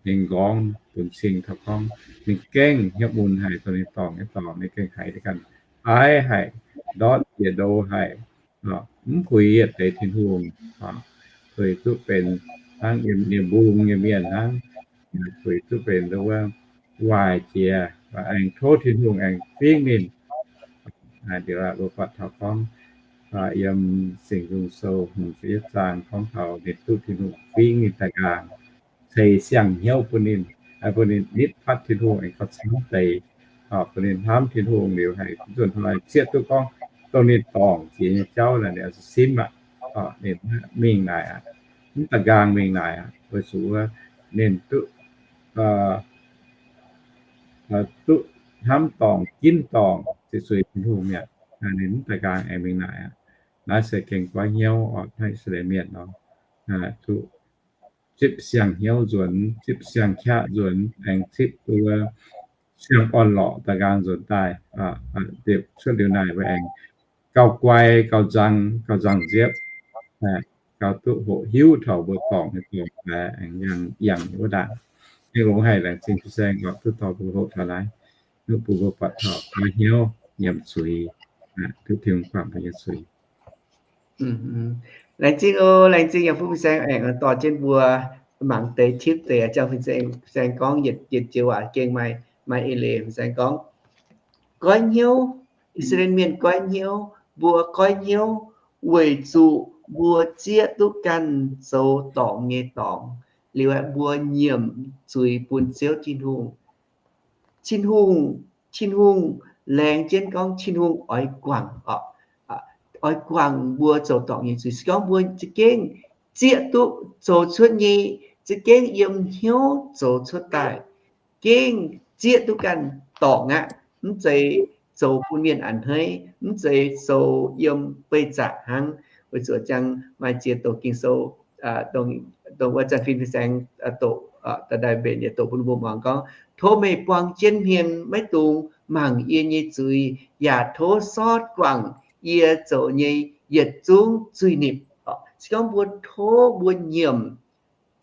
ninh nqorngv bun cing taux gorngv ninh gengh hnyouv mun haic, dongh ninh dorngc nyei dorngx ninh gengh haiz ninh ganh aiv haic, ndortv njiec ndo haic, mv puix yietc deix Tin-Hungh, puix duqv benx hnangv ninh mbung nyei mienh hnangv, puix duqv benx wuov waaic jiex, aengx tov Tin-Hungh aengx fingv ninh. Liuz mbuo buatc taux gorngv yiem Singx Nzung Sou hmz ziepc yietv zaang gorngv taux ninh duqv Tin-Hungh fingv ninh da'nqaang, ceix siang-hnyouv bun ninh, bun ninh nitv fatv Tin-Hungh aengx gauh camv deix, bun ninh hnamv Tin-Hungh liuz haiz nzunc hnoi zieqv duqv gorngv dongh ninh dorngc jiex nyei jauv naaic ninh oix zuqc simv aqv, ninh mingh naaic aqv, mv da'nqaang mingh naaic aqv, weic zuqc wuov ninh duqv duqv hnamv dorngc, ginv dorngc, ziqc zuiz Tin-Hungh mi'aqv. Ninh mv da'nqaang aengx mingh naaic aqv. Naaiv se gengh goiv hnyouv oc, hnangv I^saa^laa^en Mienh nor, duqv zipv siang-hnyouv nzuonx, zipv siang-qaqv nzuonx, aengx zipv wuov siang-orn-lorqc da'nqaang nzuonx daaih. Cuotv liuz naaic mbuo aengx gauh guai, gauh nzang, gauh nzangc nziepv, gauh duqv hoqc hiuv taux mbuo dorngc nyei dorngx, aengx yangh yangh wuov ndaangc. Mienh longx haic, laengz zingh fin-saeng oc, duqv dorh mbuo hoqc taux naaiv, duqv bun mbuo buatc taux goiv hnyouv, nyiemc zuiz, duqv Tin-Hungh guangc mbuo nyei zuiz. Laengz zingh oc, laengz zingh yiem fuqv fin-saeng aengx dorh jienv mbuo mangc deix tipv deix, ziangh fin-saeng gorngv yietc joux waac gengh maaih, maaih eix leiz. Fin-saeng gorngv, goiv hnyouv, I^saa^laa^en Mienh goiv hnyouv, mbuo goiv hnyouv weic zuqc mbuo zieqv duqv ganh zoux dorngc nyei dorngx, liuz mbuo nyiemc zuiz bun Ziouv Tin-Hungh. Tin-Hungh, Tin-Hungh laengz jienv gorngv Tin-Hungh oix guangc, oix guangc mbuo zoux dorngc nyei zuiz. Se gorngv mbuo za'gengh zieqv duqv zoux cuotv nyei, za'gengh yiem hnyouv zoux cuotv daaih, gengh zieqv duqv ganh dorngc aqv. Mv zeiz zoux bun mienh a'hneiv, mv zeiz zoux yiem beih zaqc hnangv. Weic zuqc ziang maaih ziex doqc Ging-Sou, dongh wuov Janx-Fin fin-saeng doqc, daaih mbenc yietc doqc bun mbuo muangx gorngv, Tov meih buang jienv hmien, maiv dungx mangc yie nyei zuiz, yaac tov sortv guangc yie zoux nyei yietc zungv zuiz-nipc. Se gorngv mbuo tov mbuo nyiemc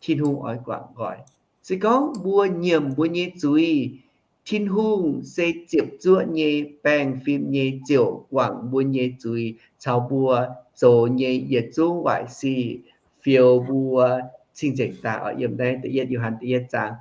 Tin-Hungh oix guangc nqoi. Se gorngv mbuo nyiemc mbuo nyei zuiz, Tin-Hungh se ziepc zuoqv nyei, baengh fim nyei, ziouc guangc mbuo nyei zuiz caux mbuo zoux nyei yietc zungv waaic sic, fioux mbuo cing-nzengc daaih. Yiem naaiv da'yietv Yo^han da'yietv zaang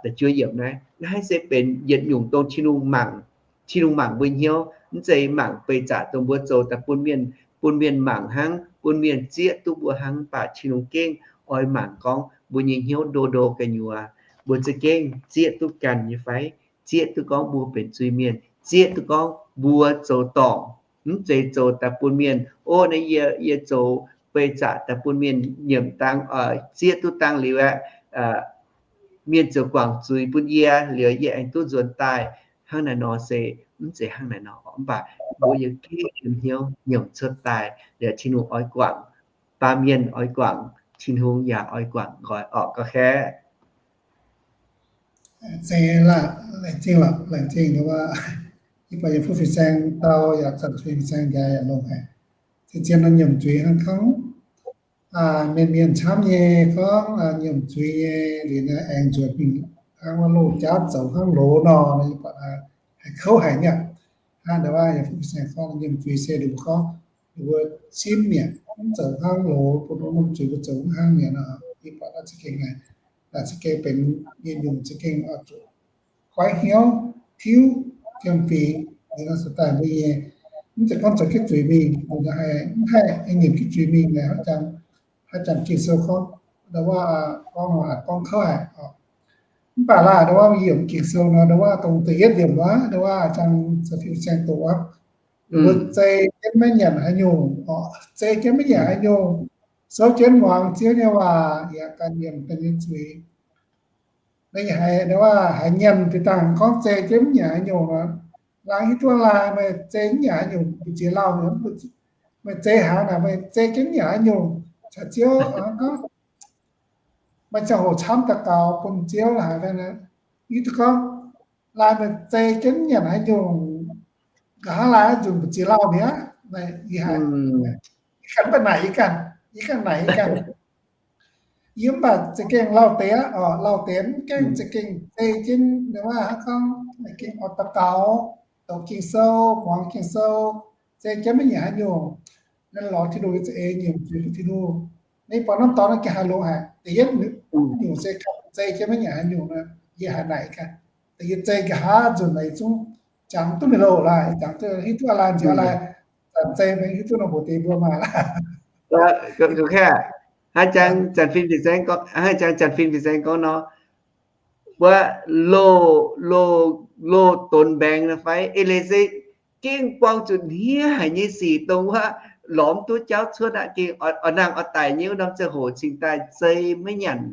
da'juov yiemc naaiv. Naaiv se benx yietc nyungc dongh Tin-Hungh mangc, Tin-Hungh mangc mbuo hnyouv, mv zeiz mangc beih zaqc dongh mbuo zoux daaih bun mienh, bun mienh mangc hnangv, bun mienh zieqv duqv mbuo hnangv, mv baac Tin-Hungh gengh oix mangc gorngv mbuo nyei hnyouv ndo ndo gu'nyuoz, mbuo za'gengh zieqv duqv ganh nyei fai, zieqv duqv gorngv mbuo benx zuiz-mienh, zieqv duqv gorngv mbuo zoux dorngc, mv zeiz zoux daaih bun mienh, O, naaiv yie, yie zoux beih zaqc daaih bun mienh nyiemc dangh, zieqv duqv dangh liuz aeqv, mienh ziouc guangc zuiz bun yie, liuz yie aengx duqv nzuonx daaih. Hnangv naaiv nor se mv zeiz hnangv naaiv nor, mv baac mbuo yiem gengh yiem hnyouv nyiemc cuotv daaih, liuz Tin-Hungh oix guangc, baamh mienh oix guangc, Tin-Hungh yaac oix guangc nqoi orqc. Gauh kaeqv. Zeiz laanh, laengz zingh lorqc, laengz zingh wuov, yie buatc yiem fuqv fin-saeng dau yaac zanc fin-saeng nqaai yaac longx haic. Zien-zien nor nyiemc zuiz hnangv gorngv, mienh mienh camv nyei gorngv nyiemc zuiz nyei liuz naaiv aengx nzuonx mingh hnangv wuov loz-jauv zoux hnangv loz nor, yie buatc haih kouv haic nyei. Hnangv ndau wuov yiem fuqv fin-saeng gorngv nyiemc zuiz se ninh mbuo gorngv ninh mbuo simv mi'aqv, mv zoux hnangv loz, bun wuov norm zuiz mbuo zoux hnangv mi'aqv nor. Yie buatc naaiv za'gengh naaic, naaic za'gengh benx yietc nyungc za'gengh oix zuqc goiv hnyouv, tiuv, fiem-fingx, liuz nor se daaih mbuo nyei, mv zeiz gorngv zoux jienv zuiz mingh, mv haih nyiemc jienv zuiz mingh naaic, haaix zanc Ging-Sou gorngv, ndau wuov gorngv, gorngv kouv haic. Mv baac laanh ndau wuov yiem Ging-Sou nor, ndau wuov dongh da'yietv yiemc wuov, ndau wuov zanc fin-saeng doqc wuov, mbuo zei jienv maiv nyanc haaix nyungc, zei jienv maiv nyanc haaix nyungc, souv jienv muangx Ziouv nyei waac yaac ganh nyiemc daaih nyei zuiz. Naaiv haiz, ndau wuov haiz nyanc deix dangh gorngv zei jienv maiv nyanc haaix nyungc nor, laanh hiuv duqv laanh meih zei maiv nyanc haaix nyungc mbu'ziex lauh mi'aqv, meih zei haaix naaic meih zei jienv maiv nyanc haaix nyungc caux Ziouv gorngv, meih ziangh hoc camv daux gaux bun Ziouv haic fai naaic, hiuv duqv gorngv laanh meih zei jienv maiv nyanc haaix nyungc, nqa'haav laanh nzunc mbu'ziex lauh mi'aqv. Naaic yie haiz, yie ganh mv baac naaic yie ganh, yie ganh naaic yie ganh. Yie mv baac za'gengh lauh deix aqv, lauh deix mv gaengh za'gengh zei jienv, ndau wuov hnangv gorngv gengh oix daux gaux, doqc Ging-Sou, muangx Ging-Sou, zei jienv maiv nyanc haaix nyungc, naaiv lorz Tin-Hungh nyei za'eix nyiemc zuiz bun Tin-Hungh. Naaiv buatc norm dorngx naaiv gengh haiz longx haic. Da'yietv nyungc se zei jienv maiv nyanc haaix nyungc nor, yie haiz naaic ganh. Da'yietv zei nqa'haav nzunc naaic zungv jangx duqv mingh loh laaih, jangx duqv hiuv duqv aav laanh nziex aav laanh, zanc zei maiv hiuv duqv nor mbuox deix mbuo maah. Hnangv jangx zanc fin fin-saeng gorngv, hnangv jangx zanc fin fin-saeng gorngv nor, wuov loz, loz, loz donx mbaengx nor fai, eix leiz se gengh buangh zuqc hniev haic nyei sic dongh wuov lorz mv duqv jauv cuotv aqv. Gengh oix nangh oix daic nyei wuov norm ziangh hoc cingx daaih zei maiv nyanc,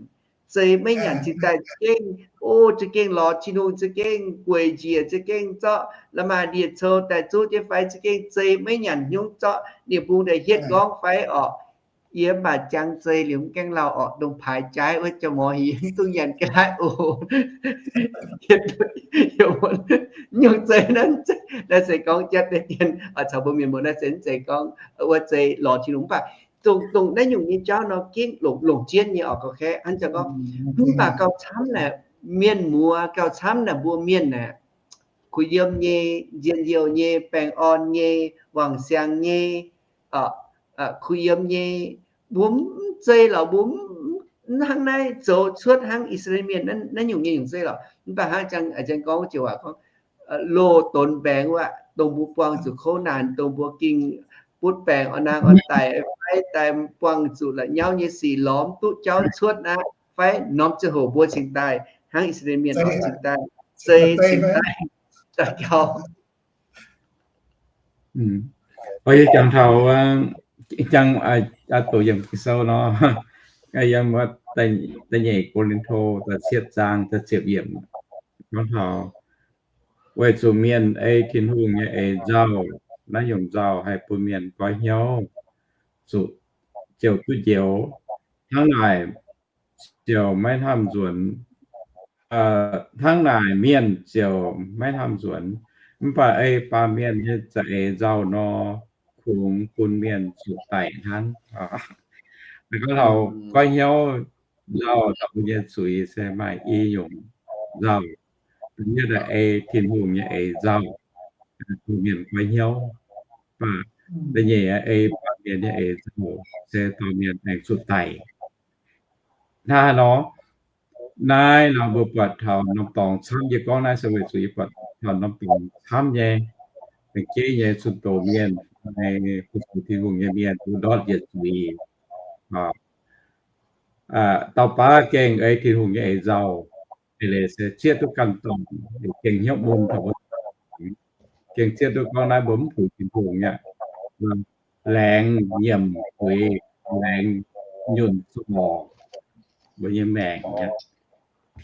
zei maiv nyanc cingx daaih za'gengh, o, za'gengh lorz Tin-Hungh, za'gengh gueic njiec, za'gengh zorqv la'maah ndie-cou daaih zuqv jienv fai, za'gengh zei maiv nyanc hnyouv zorqv nie-mbung daaih hietv nqorngv fai orqc. Yie mv baac jangx zei liuz mv gaengh lauh orqc, ndongc paaix jaaiv wuov jaa-morc hingx mv dungx nyanc ga'naaiv oc. Nyungc zei naaiv, naaiv se gorngv jatv deix dien, caux mbuo mienh muoz naaiv se mv zeiz gorngv wuov zei lorz Tin-Hungh, mv baac dongh, dongh naaiv nyungc nyei jauv nor gengh longc, longc jienv nyei orqc, gauh kaeqv. Hnangv jangx gorngv, mv baac gauh camv naaic, mienh muoz gauh camv naaic, mbuo mienh naaic, kuh yiem nyei, njien-youh nyei, baengh orn nyei, wangc siangx nyei, kuh yiem nyei, mbuo mv zei lorqc, mbuo mv hnangv naaiv zoux cuotv hnangv I^saa^laa^en Mienh naaiv nyungc nyei nyungc zeiv lorqc. Mv baac hnangv jangx, jangx gorngv joux waac gorngv, loz donx mbaengx wuov, dongh mbuo buangh zuqc kouv naanc, dongh mbuo gengh butv baengc orn naang orn daic fai daaih buangh zuqc la'nyauv nyei sic lorz mv duqv jauv cuotv aqv fai, norm ziangh hoc mbuo cingx daaih hnangv I^saa^laa^en Mienh orqc, cingx daaih zei, cingx daaih daaih gaux. Yie jangx taux, jangx doqc yiemc Ging-Sou nor, Yiem da'nyeic Ko^lin^to da'cietv zaang da'ziepc yiemc gorngv taux, weic zuqc mienh ei Tin-Hungh nyei eix nzauh, naaiv nyungc nzauh haih bun mienh goiv hnyouv, zuqc ziouc duqv njoux. Hnangv naaic ziouc maiv hnamv nzuonx, hnangv naaic mienh ziouc maiv hnamv nzuonx. Mv baac ei baamh mienh nyei za'eix nzauh nor, kungx bun mienh zuqc daic hnangv. Gorngv taux goiv hnyouv nzauh, mbuo nyei zuiz se maaih i nyungc nzauh. Da'yietv ei Tin-Hungh nyei eix nzauh, bun mienh goiv hnyouv. Mv baac da'nyeic ei baamh mienh nyei eix nzauh se dorh mienh aengx zuqc daic. Hnangv haaix nor? Naaiv nor mbuo buatc taux norm dorngx camv. Yie gorngv naaiv se weic zuqc yie buatc taux norm dorngx camv nyei, ga'jeiv nyei zunh doz mienh, fu-sux Tin-Hungh nyei mienh, mbuo ndortv yietc zuiz. Dauh baav gengh ei Tin-Hungh nyei eix nzauh, eix leiz se zieqv duqv ganh dorngc, gengh hnyouv mun taux mbuo, gengh zieqv duqv gorngv naaiv mbuo mv puix Tin-Hungh aqv. Laengz nyiemc zuiz, laengz nyunc zorc mbuo nyei maengc aqv,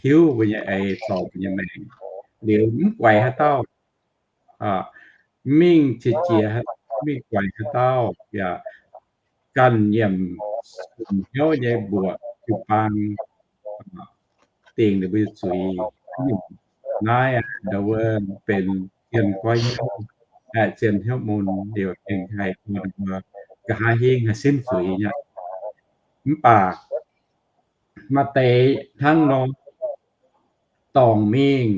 tiuv mbuo nyei eix, zorc mbuo nyei maengc, liuz mv guaix haaix dauh, mingh qiex jiez, mingh guaix haaix dauh, yaac ganh nyiemc hnyouv nyei mbuoqc jiu-baang dingc ninh mbuo nyei zuiz. Naaiv aqv, ndau wuov benx zien goiv hnyouv, zien hnyouv mun liuz gengh haih bun mbuo nqa'haav hingv haih simv zuiz nyei. Mv baac maaih deix hnangv nor dorngc mingh,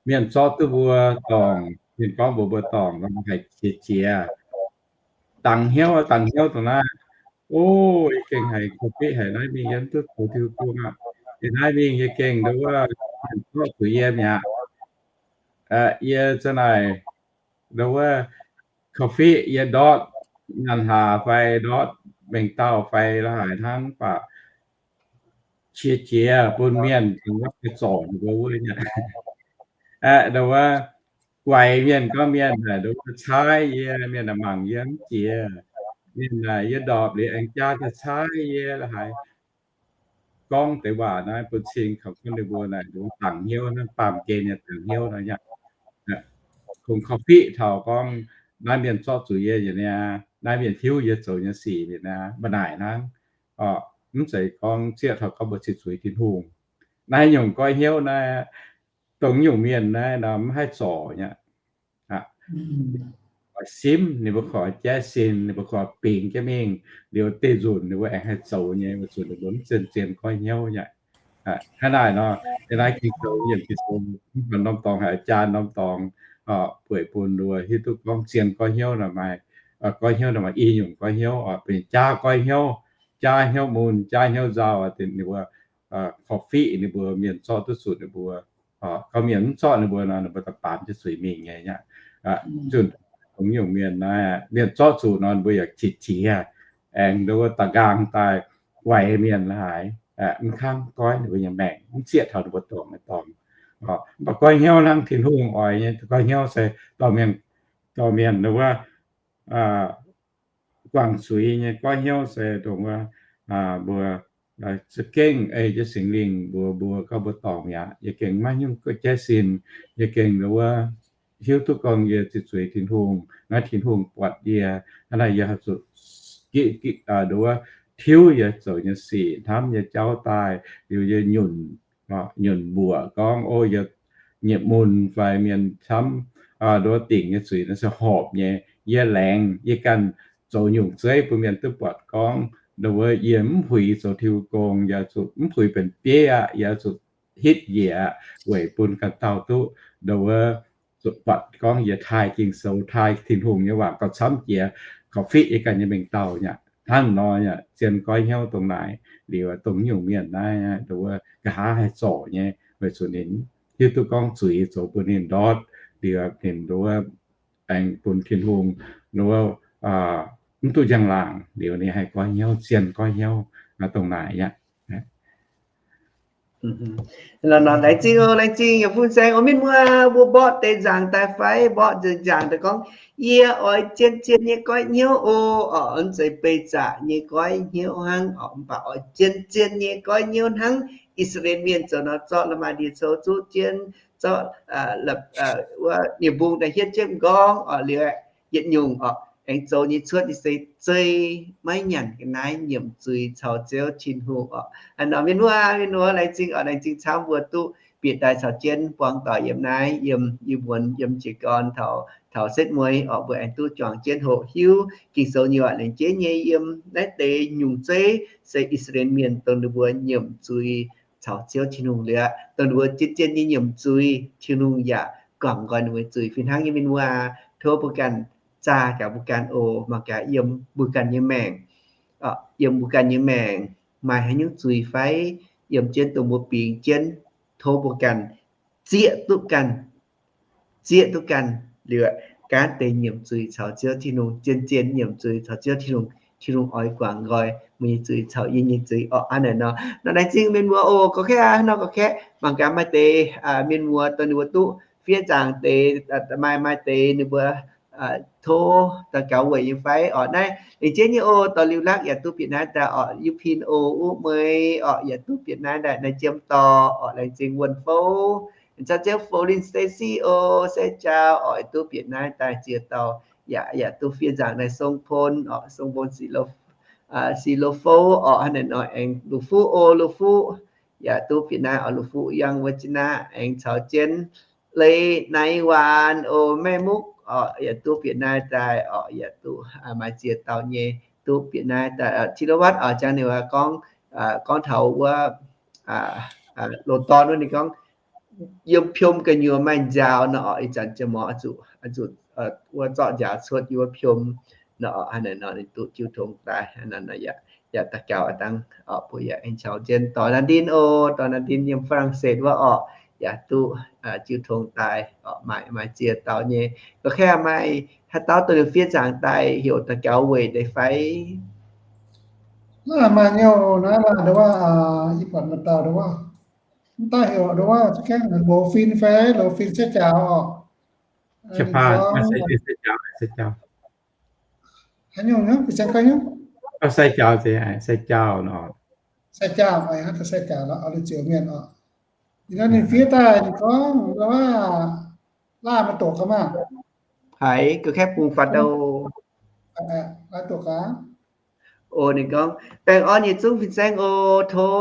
mienh zorqv duqv mbuo dorngc, mienh gorngv mbuox mbuo dorngc nor, haih qiex jiez, dangx hnyouv, dangx hnyouv dongh naaiv. O, yie gengh haiz korv-fiqv haic, naaiv mingh yie mv duqv zoux Tin-Hungh gong aqv. Yie naaiv mingh yie gengh ndau wuov mienh zorqv zuqc yie mi'aqv. Yie za'naaic ndau wuov korv-fiqv yie ndortv nyanc hlaax fai ndortv mengh dauh fai la'haaix hnangv, mv baac qiex jiez bun mienh dongh wuov zorc ninh mbuo wuov nyei. Ndau wuov guaix mienh gorngv mienh naaic ndau wuov caaiv yie, mienh naaic mangc yie mv jiex, mienh naaic yie ndorpc liuz aengx jaa daaih caaiv yie la'haaix. Gorngv deix waac naaiv bun cing kaux gorngv ninh mbuo naaic ndau wuov dangx hnyouv, naaiv baamh gen nyei dangx hnyouv nor nyei. Kungx korv-fiqv taux gorngv naaiv mienh zorqv zuqc yie nyei niaa, naaiv mienh hiuv yie zoux nyei sic nyei niaa, mv naaic hnangv. Mv zeiz gorngv zieqv taux gorngv mbuo cih zuiz Tin-Hungh. Naaiv nyungc goiv hnyouv naaiv, dongh nyungc mienh naaiv nor mv haih zorc nyei. Oix simv, ninh mbuo koi jaiv sin, ninh mbuo koi bingx jienv mingh, liuz deix nzunc ninh mbuo aengx haih zoux nyei, weic zuqc ninh mbuo mv zien zien goiv hnyouv nyei. Hnangv naaic nor, yie naaiv Ging-Sou, yiem Ging-Sou mv baac norm dorngx haiz jaa norm dorngx bueix bun mbuo hiuv duqv gorngv zien goiv hnyouv nor maaih, goiv hnyouv nor maaih i nyungc goiv hnyouv, benx jaa goiv hnyouv, jaa hnyouv mun, jaa hnyouv nzauh, ninh mbuo korv-fiqv ninh mbuo, mienh zorqv duqv zuqc ninh mbuo, gorngv mienh mv zorqv ninh mbuo nor, ninh mbuo daaih baamz jienv zuiz mingh nyei aqv. Zunh dongh nyungc mienh naaiv, mienh zorqv zuqc nor, ninh mbuo yaac qiex jiez, aengx ndau wuov da'nqaang daaih guaix mienh la'haaix, mv kangv goiv ninh mbuo nyei maengc, mv zieqv taux ninh mbuo dorngc nyei dorngx. Mv baac goiv hnyouv hnangv Tin-Hungh oix nyei goiv hnyouv se dorh mienh, dorh mienh ndau wuov guangc zuiz nyei goiv hnyouv se dongh wuov mbuo za'gengh ei jienv Singx Lingh mbuox mbuo, gorngv mbuo dorngc mi'aqv, yie gengh maiv nyungc guoqv jaiv sin, yie gengh ndau wuov hiuv duqv gorngv yie cih zuiz Tin-Hungh, naaiv Tin-Hungh buatc yie, hnangv naaic yie haih zuqc ndau wuov tiuv yie zoux nyei sic, hnamv yie jauv daaih, liuz yie nyunc, nyunc mbuoqc gorngv, o, yie nyei mun fai mienh camv ndau wuov dingc nyei zuiz naaiv se horpc nyei. Yie laengz, yie ganh zoux nyungc zeiv bun mienh duqv buatc gorngv ndau wuov yie mv puix zoux Tin-Hungh gong, yie zuqc mv puix benx bieiv aqv, yie zuqc hitv njiec aqv, weic bun ganh dauh duqv ndau wuov zuqc buatc gorngv yie taaih Ging-Sou, taaih Tin-Hungh nyei waac gauh camv jiex, korv-fiqv yie ganh nyei mengh dauh nyei aqv. Hnangv nor yaac zien goiv hnyouv dongh naaic. Liuz dongh nyungc mienh naaiv ndau wuov nqa'haav haih zorc nyei, weic zuqc ninh hiuv duqv gorngv zuiz zoux bun ninh ndortv, liuz ninh ndau wuov aengx bun Tin-Hungh ndau wuov mv duqv njang-laangc, liuz ninh haih goiv hnyouv, zien goiv hnyouv dongh naaic aqv. Laengz zingh oc, laengz zingh yietc fun saeng oc. Mienh muoz mbuo mborqv deix nzaangc daaih fai mborqv nzaangc daaih gorngv, yie oix zien-zien nyei goiv hnyouv oc. Oc, mv zeiz beih zaqc nyei goiv hnyouv hnangv oc, mv baac oix zien-zien nyei goiv hnyouv hnangv I^saa^laa^en Mienh zoux nor, zorqv la'maah ndie-cou zuqv jienv, zorqv wuov nie-mbung daaih hietv jienv m'nqorngv oc, liuz yietc nyungc oc, aengx zoux nyei cuotv nyei se zei maiv nyanc ga'naaiv nyiemc zuiz caux Ziouv Tin-Hungh oc. Aa, nor mienh muoz, mienh muoz laengz zingh oc, laengz zingh camv mbuo duqv bieqc daaih caux jienv buangh doic yiem naaiv, yiem, yiem muonz, yiem jiez gorn taux, taux setv mueiz oc, mbuo aengx duqv juangc jienv hoqc hiuv Ging-Sou nyei waac. Laengz zingh nyei yiem naaiv deix nyungc zeiv se I^saa^laa^en Mienh dongh ninh mbuo nyiemc zuiz caux Ziouv Tin-Hungh liuz, dongh ninh mbuo zien-zien nyei nyiemc zuiz, Tin-Hungh yaac guangc nqoi ninh mbuo zuiz fih hnangv nyei. Mienh muoz, tov mbuo ganh zaah gaax mbuo ganh oc, mangc gaax yiem mbuo ganh nyei maengc, yiem mbuo ganh nyei maengc maaih haaix nyungc zuiz fai, yiem jienv dongh mbuo bingx jienv, tov mbuo ganh zieqv duqv ganh, zieqv duqv ganh liuz, gaanv deix nyiemc zuiz caux Ziouv Tin-Hungh, zien-zien nyiemc zuiz caux Ziouv Tin-Hungh, Tin-Hungh oix guangc nqoi meih nyei zuiz caux yie nyei zuiz oc. Aa, naaic nor, nor laengz zingh mienh muoz oc. Gorqv-kaeqv aa, nor gorqv-kaeqv mangc gaax maaih deix mienh muoz dongh ninh mbuo duqv fiev nzaangc deix, maaih, maaih deix ninh mbuo tov daux gaux weic nyei fai oc. Naaiv lengc jeiv nyei oc, dorh liuz lakv yaac duqv bieqc naaiv daaih oc. Yiu Pin oc, Uv Meix oc, yaac duqv bieqc naaiv daaih. Naaiv Jiem Dorh oc, laengz zingh Wuonh Fouv, caux Ziouv Fouv Lin, Stacy oc, Sai Jaau oc, duqv bieqc naaiv daaih ziex dauh yaac, yaac duqv fiev nzaangc naaiv. Song Pon oc, Song Pon Si Lo, Si Lo Fouv oc, hnangv naaiv nor aengx Lu Fuqv oc, Lu Fuqv yaac duqv bieqc naaiv oc. Lu Fuqv Yang Virginia aengx caux jienv Lei Nai Waan oc, Maiv Mukv oc, yaac duqv bieqc naaiv daaih oc, yaac duqv maaih ziex dauh nyei duqv bieqc naaiv daaih. Ti Lo Watv oc, jangx ninh gorngv, gorngv taux wuov loz-dorn wuov, ninh gorngv yiem piom gu'nyuoz maaih nziaaux nor oc, ih zanc ziouc mor zuqc, zuqc wuov zorqv nziaaux cuotv yiem wuov piom nor oc. Hnangv naaiv nor ninh duqv jiu tong daaih. Hnangv naaiv nor yaac, yaac daux gaux aqv dangh oc, mbuo yaac aengx caux jienv Dorh Naa Ndin oc, Dorh Naa Ndin yiem Faa^lang^set wuov oc, yaac duqv jiu tong daaih oc. Maaih, maaih ziex dauh nyei. Gorqv-kaeqv maaih haaix dauh dongh fiev nzaangc daaih heuc daux gaux weic deix fai? Naaiv maaih nyei oc, naaiv maaih ndongc wuov, ih buatc maaih dauh ndongc wuov, mv daaih heuc ndongc wuov, za'gengh loz-fin fai, loz-fin Sai Jaau oc. Haaix nyungc nyungc, fin-saeng gorngv nyungc? Sai Jaau, Sai Jaau nor. Sai Jaau, Sai Jaau nor, oix lui-ziux mienh oc. Ih hnoi ninh fiev daaih ninh gorngv ndongc wuov, laah maaih doqc gaax maah. Haiz gorqv-kaeqv bungx fatv daaih oc. Laah doqc gaax. Oc, ninh gorngv, baengh orn yietc zungv fin-saeng oc. Tov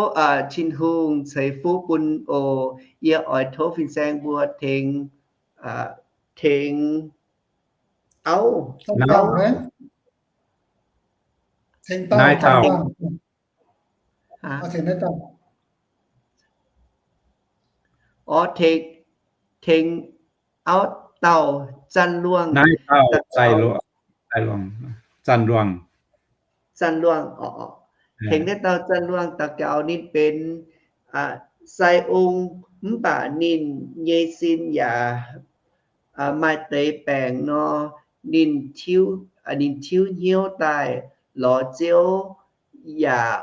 Tin-Hungh ceix fuqv bun oc. Yie oix tov fin-saeng mbuo tengx, tengx auv, tengx auv, tengx auv dauh Zanh Luangh, Zanh Luangh, Zanh Luangh oc. Tengx naaiv dauh Zanh Luangh daux gaux ninh benx sai ong, mv baac ninh nyei sin yaac maaih deix baengc nor, ninh tiuv, ninh tiuv hnyouv daaih lorz Ziouv yaac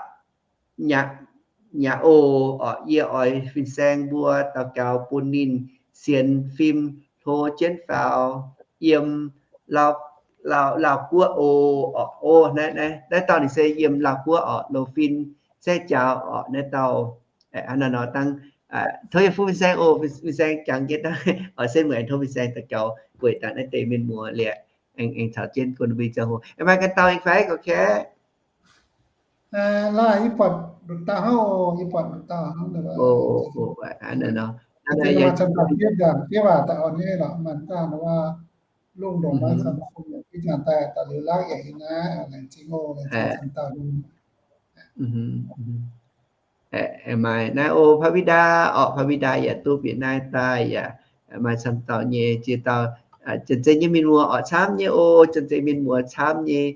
nyaac oc. Yie oix fin-saeng mbuo daux gaux bun ninh sienx fim hlo jienv faaux yiem Laauv, Laauv Guoqv oc. Oc, naaiv, naaiv dauh ninh se yiem Laauv Guoqv oc, loz-fin Sai Jaau oc, naaiv dauh. Naaiv nor dangh, tov yie fuqv fin-saeng oc. Fin-saeng jangx jienv dangh oc, setv mueiz tov fin-saeng daux gaux weic dangh naaiv deix mienh muoz liuz, aengx, aengx caux jienv guon mbuo nyei ziangh hoc. Aengx maaih ganh dauh aengx fai gorqv-kaeqv? Laaih, yie buatc nduqc dauh hnangv oc, yie buatc nduqc dauh hnangv. Oc, oc, oc, aa, naaiv nor. Maaih camv dauh fiev nzaangc, fiev waac daaih orn nyei lorqc, maaih dauh wuov, lungh ndongc maaih camv fiev nzaangc daaih, daaih liuz laangv yaac yiem naaiv, laengz zingh oc, laengz zingh camv dauh. Maaih naaiv oc, Pavida oc, Pavida yaac duqv bieqc naaiv daaih yaac maaih camv dauh nyei ziex dauh, janx-zei nyei mienh muoz oc, camv nyei oc, janx-zei mienh muoz camv nyei.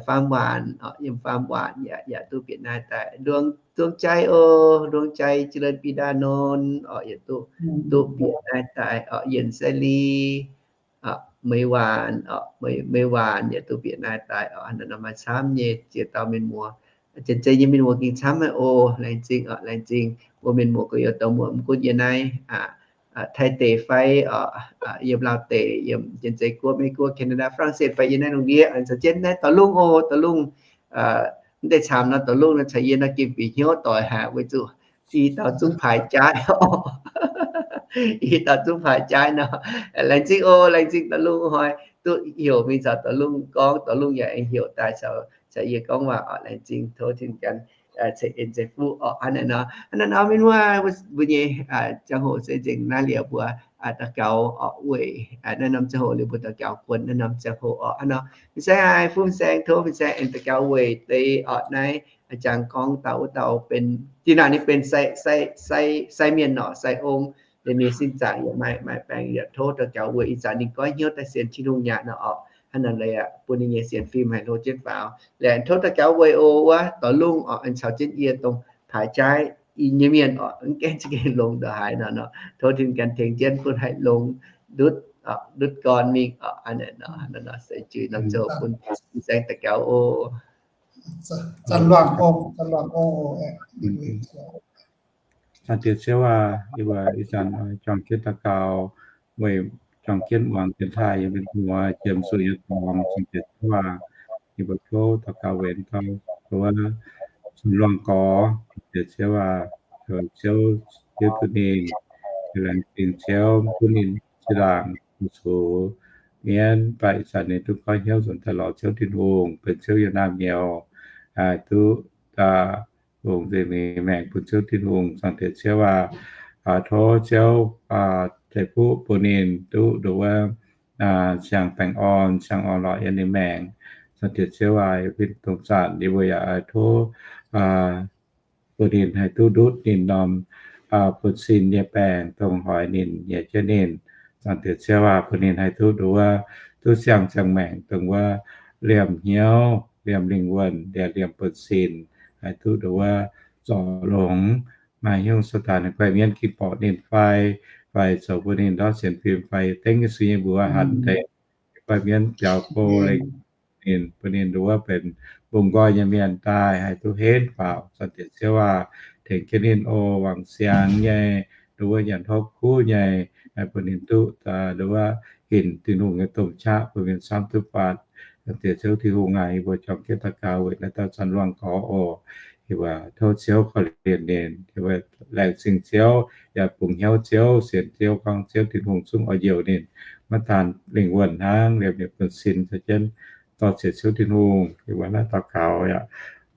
Faam Waanc oc, yiem Faam Waanc yaac, yaac duqv bieqc naaiv daaih. Nduong, Nduong Jai oc, Nduong Jai, Jiex Lenh Bida Nonx oc, yaac duqv, duqv bieqc naaiv daaih oc. Yienc Sai Li, Meix Waanc oc, Meix, Meix Waanc yaac duqv bieqc naaiv daaih oc. Naaiv nor maaih camv nyei ziex dauh mienh muoz. Janx-Zei nyei mienh muoz gengh camv oc. Laengz zingh oc, laengz zingh mbuo mienh muoz gorx-youz dorh muoc mv gunv yiem naaiv Taiv deic fai yiem Laauv deic, yiem Janx-Zei guoqv, Meiv guoqv, Canada, France fai yiem naaiv lungh ndiev, caux jienv naaiv Dorh Lungh oc, Dorh Lungh. Mv deix camv nor Dorh Lungh nor caux yie nor gengh bieqc hnyouv doic haic weic zuqc i dauh zungv paaix jaaiv oc. I dauh zungv paaix jaaiv nor, laengz zingh oc, laengz zingh Dorh Lungh hnoi duqv heuc mingh caux Dorh Lungh gorngv, Dorh Lungh yaac aengx heuc daaih caux yie gorngv waac oc. Laengz zingh, tov Tin-Hungh gan ceix en ceix fuqv oc. Hnangv naaiv nor, hnangv naaiv nor mienh muoz, mbuo nyei ziangh hoc se nzengc naaiv liuz mbuo daux gaux oc. Weic naaiv norm ziangh hoc liuz mbuo daux gaux guon naaiv norm ziangh hoc oc. Hnangv nor fin-saeng, haiz fuqv fin-saeng, tov fin-saeng aengx daux gaux weic deix oc. Naaiv jangx gorngv dauh wuov dauh benx, dinh naaic ninh benx sai mienh oc, sai ong. Liuz ninh sin zaangc yaac maaih, maaih baengc, yaac tov daux gaux weic ih zanc ninh goiv hnyouv daaih sienx Tin-Hungh aqv nor oc. Hnangv naaiv leiz bun ninh nyei sienx fim haih hlo jienv faaux. Laengz tov daux gaux weic oc, wuov Dorh Lungh oc, caux jienv yie dongh paaix jaaiv i nyei mienh oc, mv gaengh za'gengh longx ndongc haaix nor nor, tov Tin-Hungh gan tengx jienv bun haih longx ndutv, ndutv gorn mingh oc. Hnangv naaiv nor se juix norm ziangh hoc bun fin-saeng daux gaux oc. Zanc luangh ong, zanc luangh ong oc. Zaangc Diex Ziouv aac, yie mbuo ih zanc juangc jienv daux gaux, weic juangc jienv muangx dienx taaih yiem mienh muoz jiem zuqc yie dorngx. Zaangc Diex Ziouv aac, yie mbuo tov daux gaux weic dauh wuov Cun Luangh Gorx. Zaangc Diex Ziouv aac, Ziouv, Ziouv duqv ninh, laengz zingh Ziouv bun ninh zinh ndaangc zuqc mienv, mv baac ih zanc ninh duqv goiv hnyouv nzuonx daaih lorz Ziouv Tin-Hungh, benx Ziouv nyei naamh nyouz, duqv longc nzengc ninh maengc bun Ziouv Tin-Hungh. Zaangc Diex Ziouv aac, tov Ziouv ceix fuqv bun ninh duqv nduov wuov siang-baengh orn, siang-orn-lorqc yiem ninh maengc. Zaangc Diex Ziouv aac, yie fih dongh zanc yie mbuo yaac tov bun ninh haih duqv ndutv ninh norm buonv-sin nyei baengc dongh hoix ninh, nyaiv jienv ninh. Zaangc Diex Ziouv aac, bun ninh haih duqv nduov wuov, duqv siang-ziangh maengc dongh wuov liemh hnyouv, liemh lingh wuonh, liemh, liemh buonv-sin, haih duqv nduov wuov zorc longx. Maaih hnyouv Saadaan guaix mienv ginv borqc ninh fai, fai zoux bun ninh ndortv sienx fim fai dengv Yesu nyei mbuox hanc deix, guaix mienv biaux go lengh ninh, bun ninh nduov wuov benx mbungv nqoi nyei mienh daaih haih duqv henv faaux. Zaangc Diex Ziouv aac, tengx jienv ninh oc, wangc siangx nyei, nduov wuov nyanc hopv kuv nyei, haih bun ninh duqv nduov wuov hinc Tin-Hungh nyei domh qaqv bun ninh camv duqv fatv. Zaangc Diex Ziouv Tin-Hungh aac, yie mbuo juangc jienv daux gaux weic naaiv dauh Cun Luangh Gorx oc. Yie mbuo tov Ziouv korv-lienh ninh, yie mbuo laengz zingh Ziouv yaac bungx hnyouv Ziouv, sienx Ziouv, gorngv Ziouv Tin-Hungh zungv oix njoux ninh, maiv daan lingh wuonh hnangv, liemh ninh buonv-sin caux jienv. Dorh ziec Ziouv Tin-Hungh, yie mbuo naaiv daux gaux yaac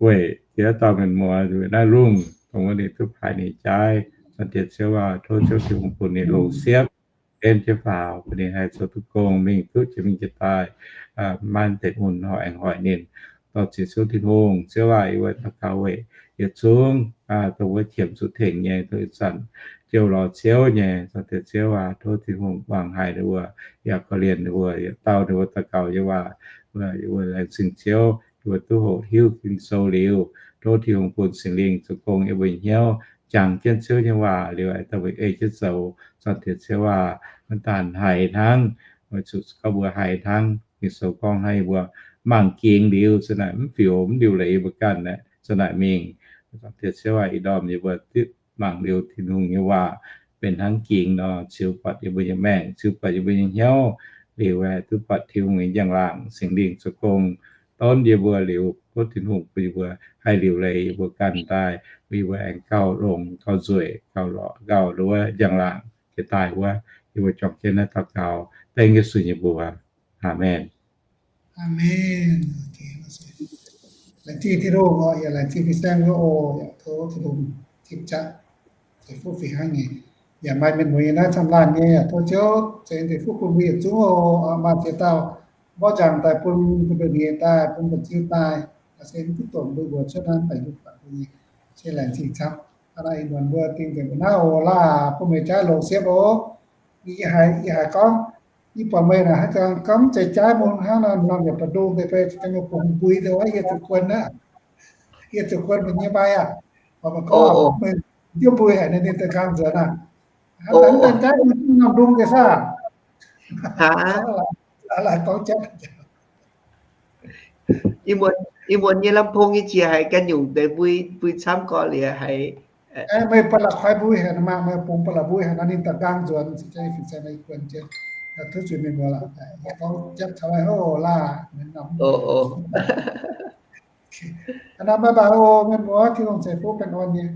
weic jiex dauh mienh muoz, weic naaiv lungh, dongh wuov ninh duqv paaix ninh jaaiv. Zaangc Diex Ziouv aac, tov Ziouv Tin-Hungh bun ninh longc siepv, henv jienv faaux, bun ninh haih zoux duqv gong, mingh duqv jiex mingh jiex daaih, maaih deix mun horpc aengx hoic ninh. Dorh ziec Ziouv Tin-Hungh. Ziouv aac, yie mbuo daux gaux weic yietc zungv dongh wuov qiemx zuqc tengx nyei, dongh ih zanc jouh lorz Ziouv nyei. Zaangc Diex Ziouv aac, tov Tin-Hungh wangc haic ninh mbuo, yaac korv-lienh ninh mbuo, yietc dauh ninh mbuo daux gaux nyei waac, yie mbuo laengz zingh Ziouv, yie mbuo duqv hoqc hiuv Ging-Sou liuz, tov Tin-Hungh bun Singx Lingh zoux gong yiem mbuo nyei hnyouv, jangx jienv Ziouv nyei waac liuz, aengx daaih mbuo ei jienv zoux. Zaangc Diex Ziouv aac, maiv daan haiz hnangv, weic zuqc gorngv mbuo haiz hnangv Ging-Sou gorngv hnangv, yie mbuo mangc gingx liuz, za'naaic mv fioux mv liuc leiz yie mbuo ganh aeqv, za'naaic mingh. Zaangc Diex Ziouv aac, ih ndorm yie mbuo mangc liuz Tin-Hungh nyei waac benx hnangv gingx nor, ziux buatc yie mbuo nyei maengc, ziux buatc yie mbuo nyei hnyouv, liuz aeqv, duqv buatc Tin-Hungh nyei njang-laangc, Singx Lingh zoux gong donv yie mbuo liuz, tov Tin-Hungh bun yie mbuo haih liuc leiz yie mbuo ganh daaih, bun yie mbuo aengx gauh longx, gauh nzueic, gauh lorqc, gauh nduov njang-laangc jiex daaih wuov. Yie mbuo juangc jienv naaiv daux gaux dengv Yesu nyei mbuox. Aamen. Aamen. Laengz zingh Tin-Hungh oc, yaac laengz zingh fin-saeng wuov oc, yaac tov Tin-Hungh zipv jatv ceix fuqv fih hnangv nyei. Yaac maaih mienh mueiz yiem naaiv camv laanh nyei, yaac tov Ziouv ceix ceix fuqv bun mbuo yietc zungv oc. Maaih ziex dauh mborqv nzangc daaih bun, bun mbuo nyei daaih, bun mba'nziu daaih, se mv duqv domh mbuo mbuox cuotv naaiv daaih yungh buatc mbuo nyei. Se laengz zingh camv. Hnangv naaic ih muonz mbuo dingh nzengc mbuo naaiv oc. Laah, bun meih jaav longx siepv oc. Yie haiz, yie haiz gorngv, yie buatc meih naaic hnangv gorngv, gorngv zeiz jaav mun hnangv nor, norm yietc ba'ndung deix fai ga'nyuoz bungx mbui deix wuov, yie zuqc guon aqv. Yie zuqc guon meih nyei mbai aqv. Meih gorngv, meih njiemv mbui haic, ninh deix nqaang nzuonx aqv. Hnangv deix jaav mun norm ndung deix saah? Laaix gorngv jaav. Ih muonz nyei ลำโพง nyei qiex haiz ganh nyungc deix mbui, mbui camv gorx-liex haiz. Meih ba'laqc kuaix mbui haic nor maah, meih bungx ba'laqc mbui haic nor ninh da'nqaang nzuonx, fin-saeng meih kuonx jienv, tov zuiz mienh muoz lorqc. Gorngv jatv taux lai hov laah, nor mv baac o, mienh muoz, Tin-Hungh ceix fuqv baengh orn nyei.